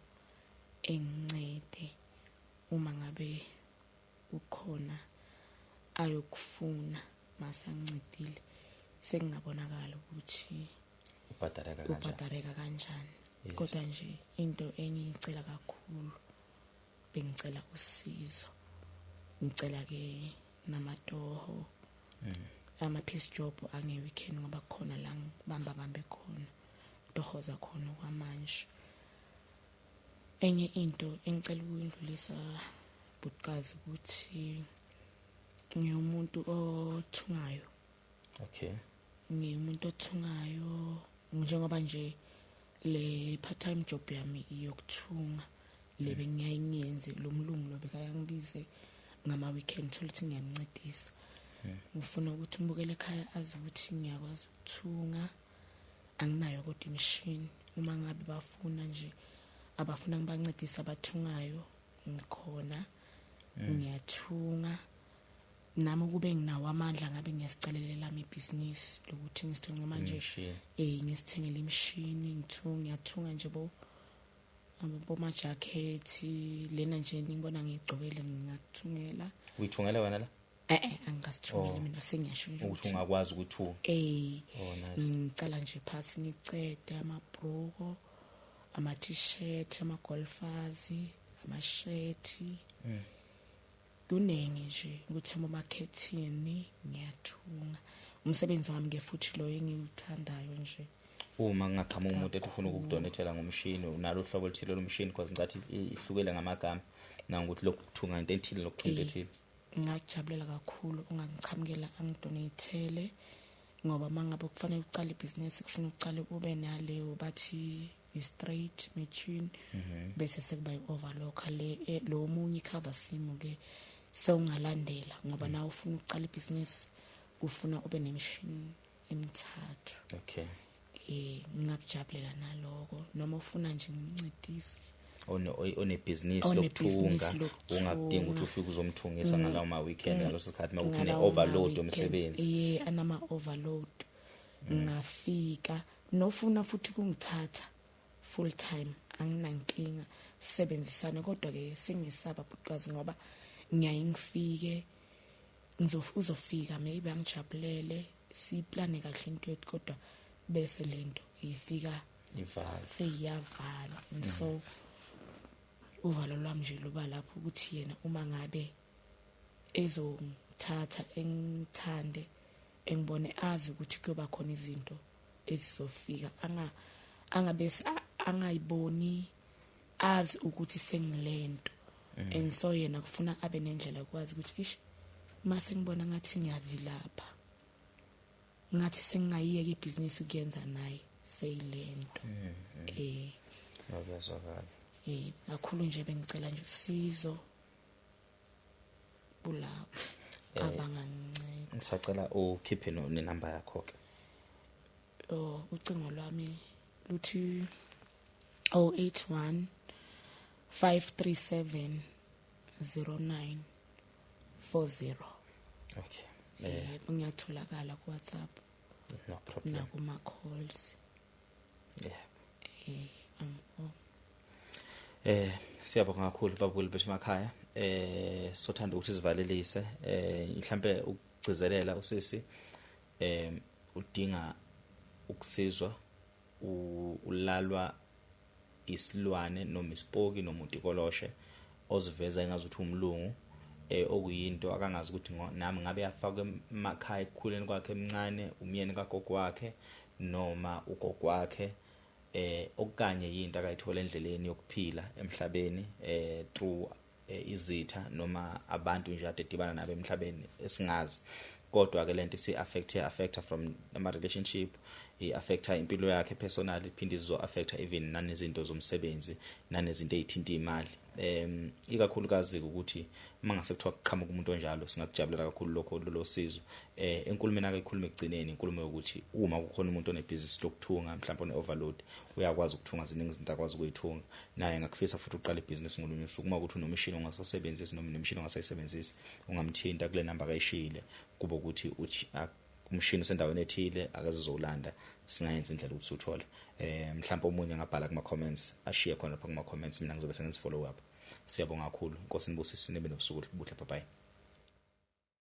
engincede, uma ngabe ukhona ayokufuna masangincedile, sekungabonakala ukuthi ubhadareka kanjani, ubhadareka kanjani. Kodwa nje into engiyicela kakhulu, bengicela usizo, ngicela ke namatoho, ama piece job ange weekend, ngoba khona la ngibamba bambe khona tohoza khona kwamanje. Enye into engicela ukuyindlulisa butkazi ukuthi ngiwumuntu othungayo. Okay. Ngiwumuntu othungayo, njengoba nje le part time job yami iyokuthunga le bengiyayenze, lo mlungu lo bekayangibize ngama weekend, thola ukuthi ngiyamncedisa. Ngifuna ukuthi umbukele ekhaya azi ukuthi ngiyakwazi ukuthunga, anginayo kodwa imishini. Uma ngabe bafuna nje, abafuna ngibancedise abathungayo, ngikhona, ngiyathunga. Nami kube nginawo amandla ngabe ngiyasicelelela lami ibhizinisi lokuthi ngisithenge manje, ngisithengele imishini, ngithunga, ngiyathunga nje bo boma jacket lena nje ngibona ngigcokele, ngingakuthungela. Uyithungela wena la? Angasithungeli mina, sengiyasho nje ukuthi ungakwazi ukuthunga. Oh nice. Ngicala nje phasi ngicede amabhruko, ama t-shirt, ama golfers, ama shirt. Kuningi nje ukuthi emakhethini ngiyathunga. Umsebenzi wami ke futhi lo engiwuthandayo nje. Uma ngingaqhamuka umuntu ethi ufuna ukukudonethela ngomshini, unalo uhlobo oluthile lomshini, because ngicathi ihlukele ngamagama, nangokuthi lokuthunga into ethile, lokuthunga into ethile. Ngingakujabulela kakhulu ungangichamukela angidonethele, ngoba mangabe kufanele uqale ibhizinisi kufuna uqale ube naleyo bathi i-straight machine, bese sekuba i-overlocker le, lo munye cover simo ke sewungalandela, ngoba nawe ufuna ukuqala ibhizinisi ufuna ube nemishini emithathu. Okay. Ngingakujabulela naloko, noma ufuna nje ngincedise onebhizinisi lokuthunga, ungakudinga ukuthi ufike uzomthungisa ngalawo ma weekend, ngaleso sikhathi makune overload yomsebenzi. Anama overload. Ngafika nofuna futhi kungithatha full time, anginankinga, sisebenzisane, kodwa ke sengisaba butkazi ngoba ngiyaye ngifike uzofika maybe angijabulele, siplane kahle into yethu, kodwa bese lento ifika ivala, seyavala. And so uvalo lwami nje luba lapho ukuthi yena uma ngabe ezongithatha engithande engibone, azi ukuthi kuyoba khona izinto ezizofika, angabese angayiboni, azi ukuthi sengilento. And so yena kufuna abe nendlela yokwazi ukuthi ish, mase ngibona ngathi ngiyavilapha, ngathi sengingayiyeka ibhizinisi ukuyenza naye seyilento. Ngiyazwakala. Kakhulu nje bengicela nje usizo kulabo abanganginceda. Ngisacela ukhiphe nenamba yakho ke. Ucingo lwami luthi 081 537 0940. Okay. Ngiyatholakala ku WhatsApp. No problem. Nakuma calls. Yeah. Siyabonga kakhulu babukeli bethu emakhaya. Sothanda ukuthi sivalelise, mhlambe ukugcizelela usisi udinga ukusizwa, ulalwa isilwane noma isipoki noma utikoloshe oziveza engazuthi umlungu, okuyinto akangazi ukuthi nami ngabe yafakwa emakhaya ekukhuleni kwakhe emncane, umyeni kagogo wakhe noma ugogo wakhe, okanye yinto akayithola endleleni yokuphila emhlabeni through izitha noma abantu nje ade dibana nabo emhlabeni esingazi. Kodwa ke lento isi affect from ama relationship, i affecta impilo yakhe personally, iphinde izo affecta even nanezinto zomsebenzi nanezinto ezithinta imali. Ikakhulukazi ukuthi mangase kuthiwa kuqhamuka umuntu onjalo, singakujabulela kakhulu lokho lolo sizo. Enkulumeni ake ikhulume ekugcineni, inkulumo yokuthi uma kukhona umuntu onebhizinisi lokuthunga, mhlawumbe one overload, uyakwazi ukuthunga, ziningi izinto akwazi ukuyithunga naye, ngakufisa futhi uqala ibhizinisi ngolunye usuku. Uma ukuthi unomshini ongasasebenzisi noma unemishini ongasayisebenzisi, ungamthinta kule namba akayishiyile, kube ukuthi uthi umshini usendaweni ethile, akazizolanda, singayenza indlela ukuthi uthole. Mhlawumbe omunye angabhala kuma comments, ashiye khona lapha kuma comments, mina ngizobe sengenza follow up. Siyabonga kakhulu, Inkosi nibusise, nibe nobusuku obuhle. Bye bye.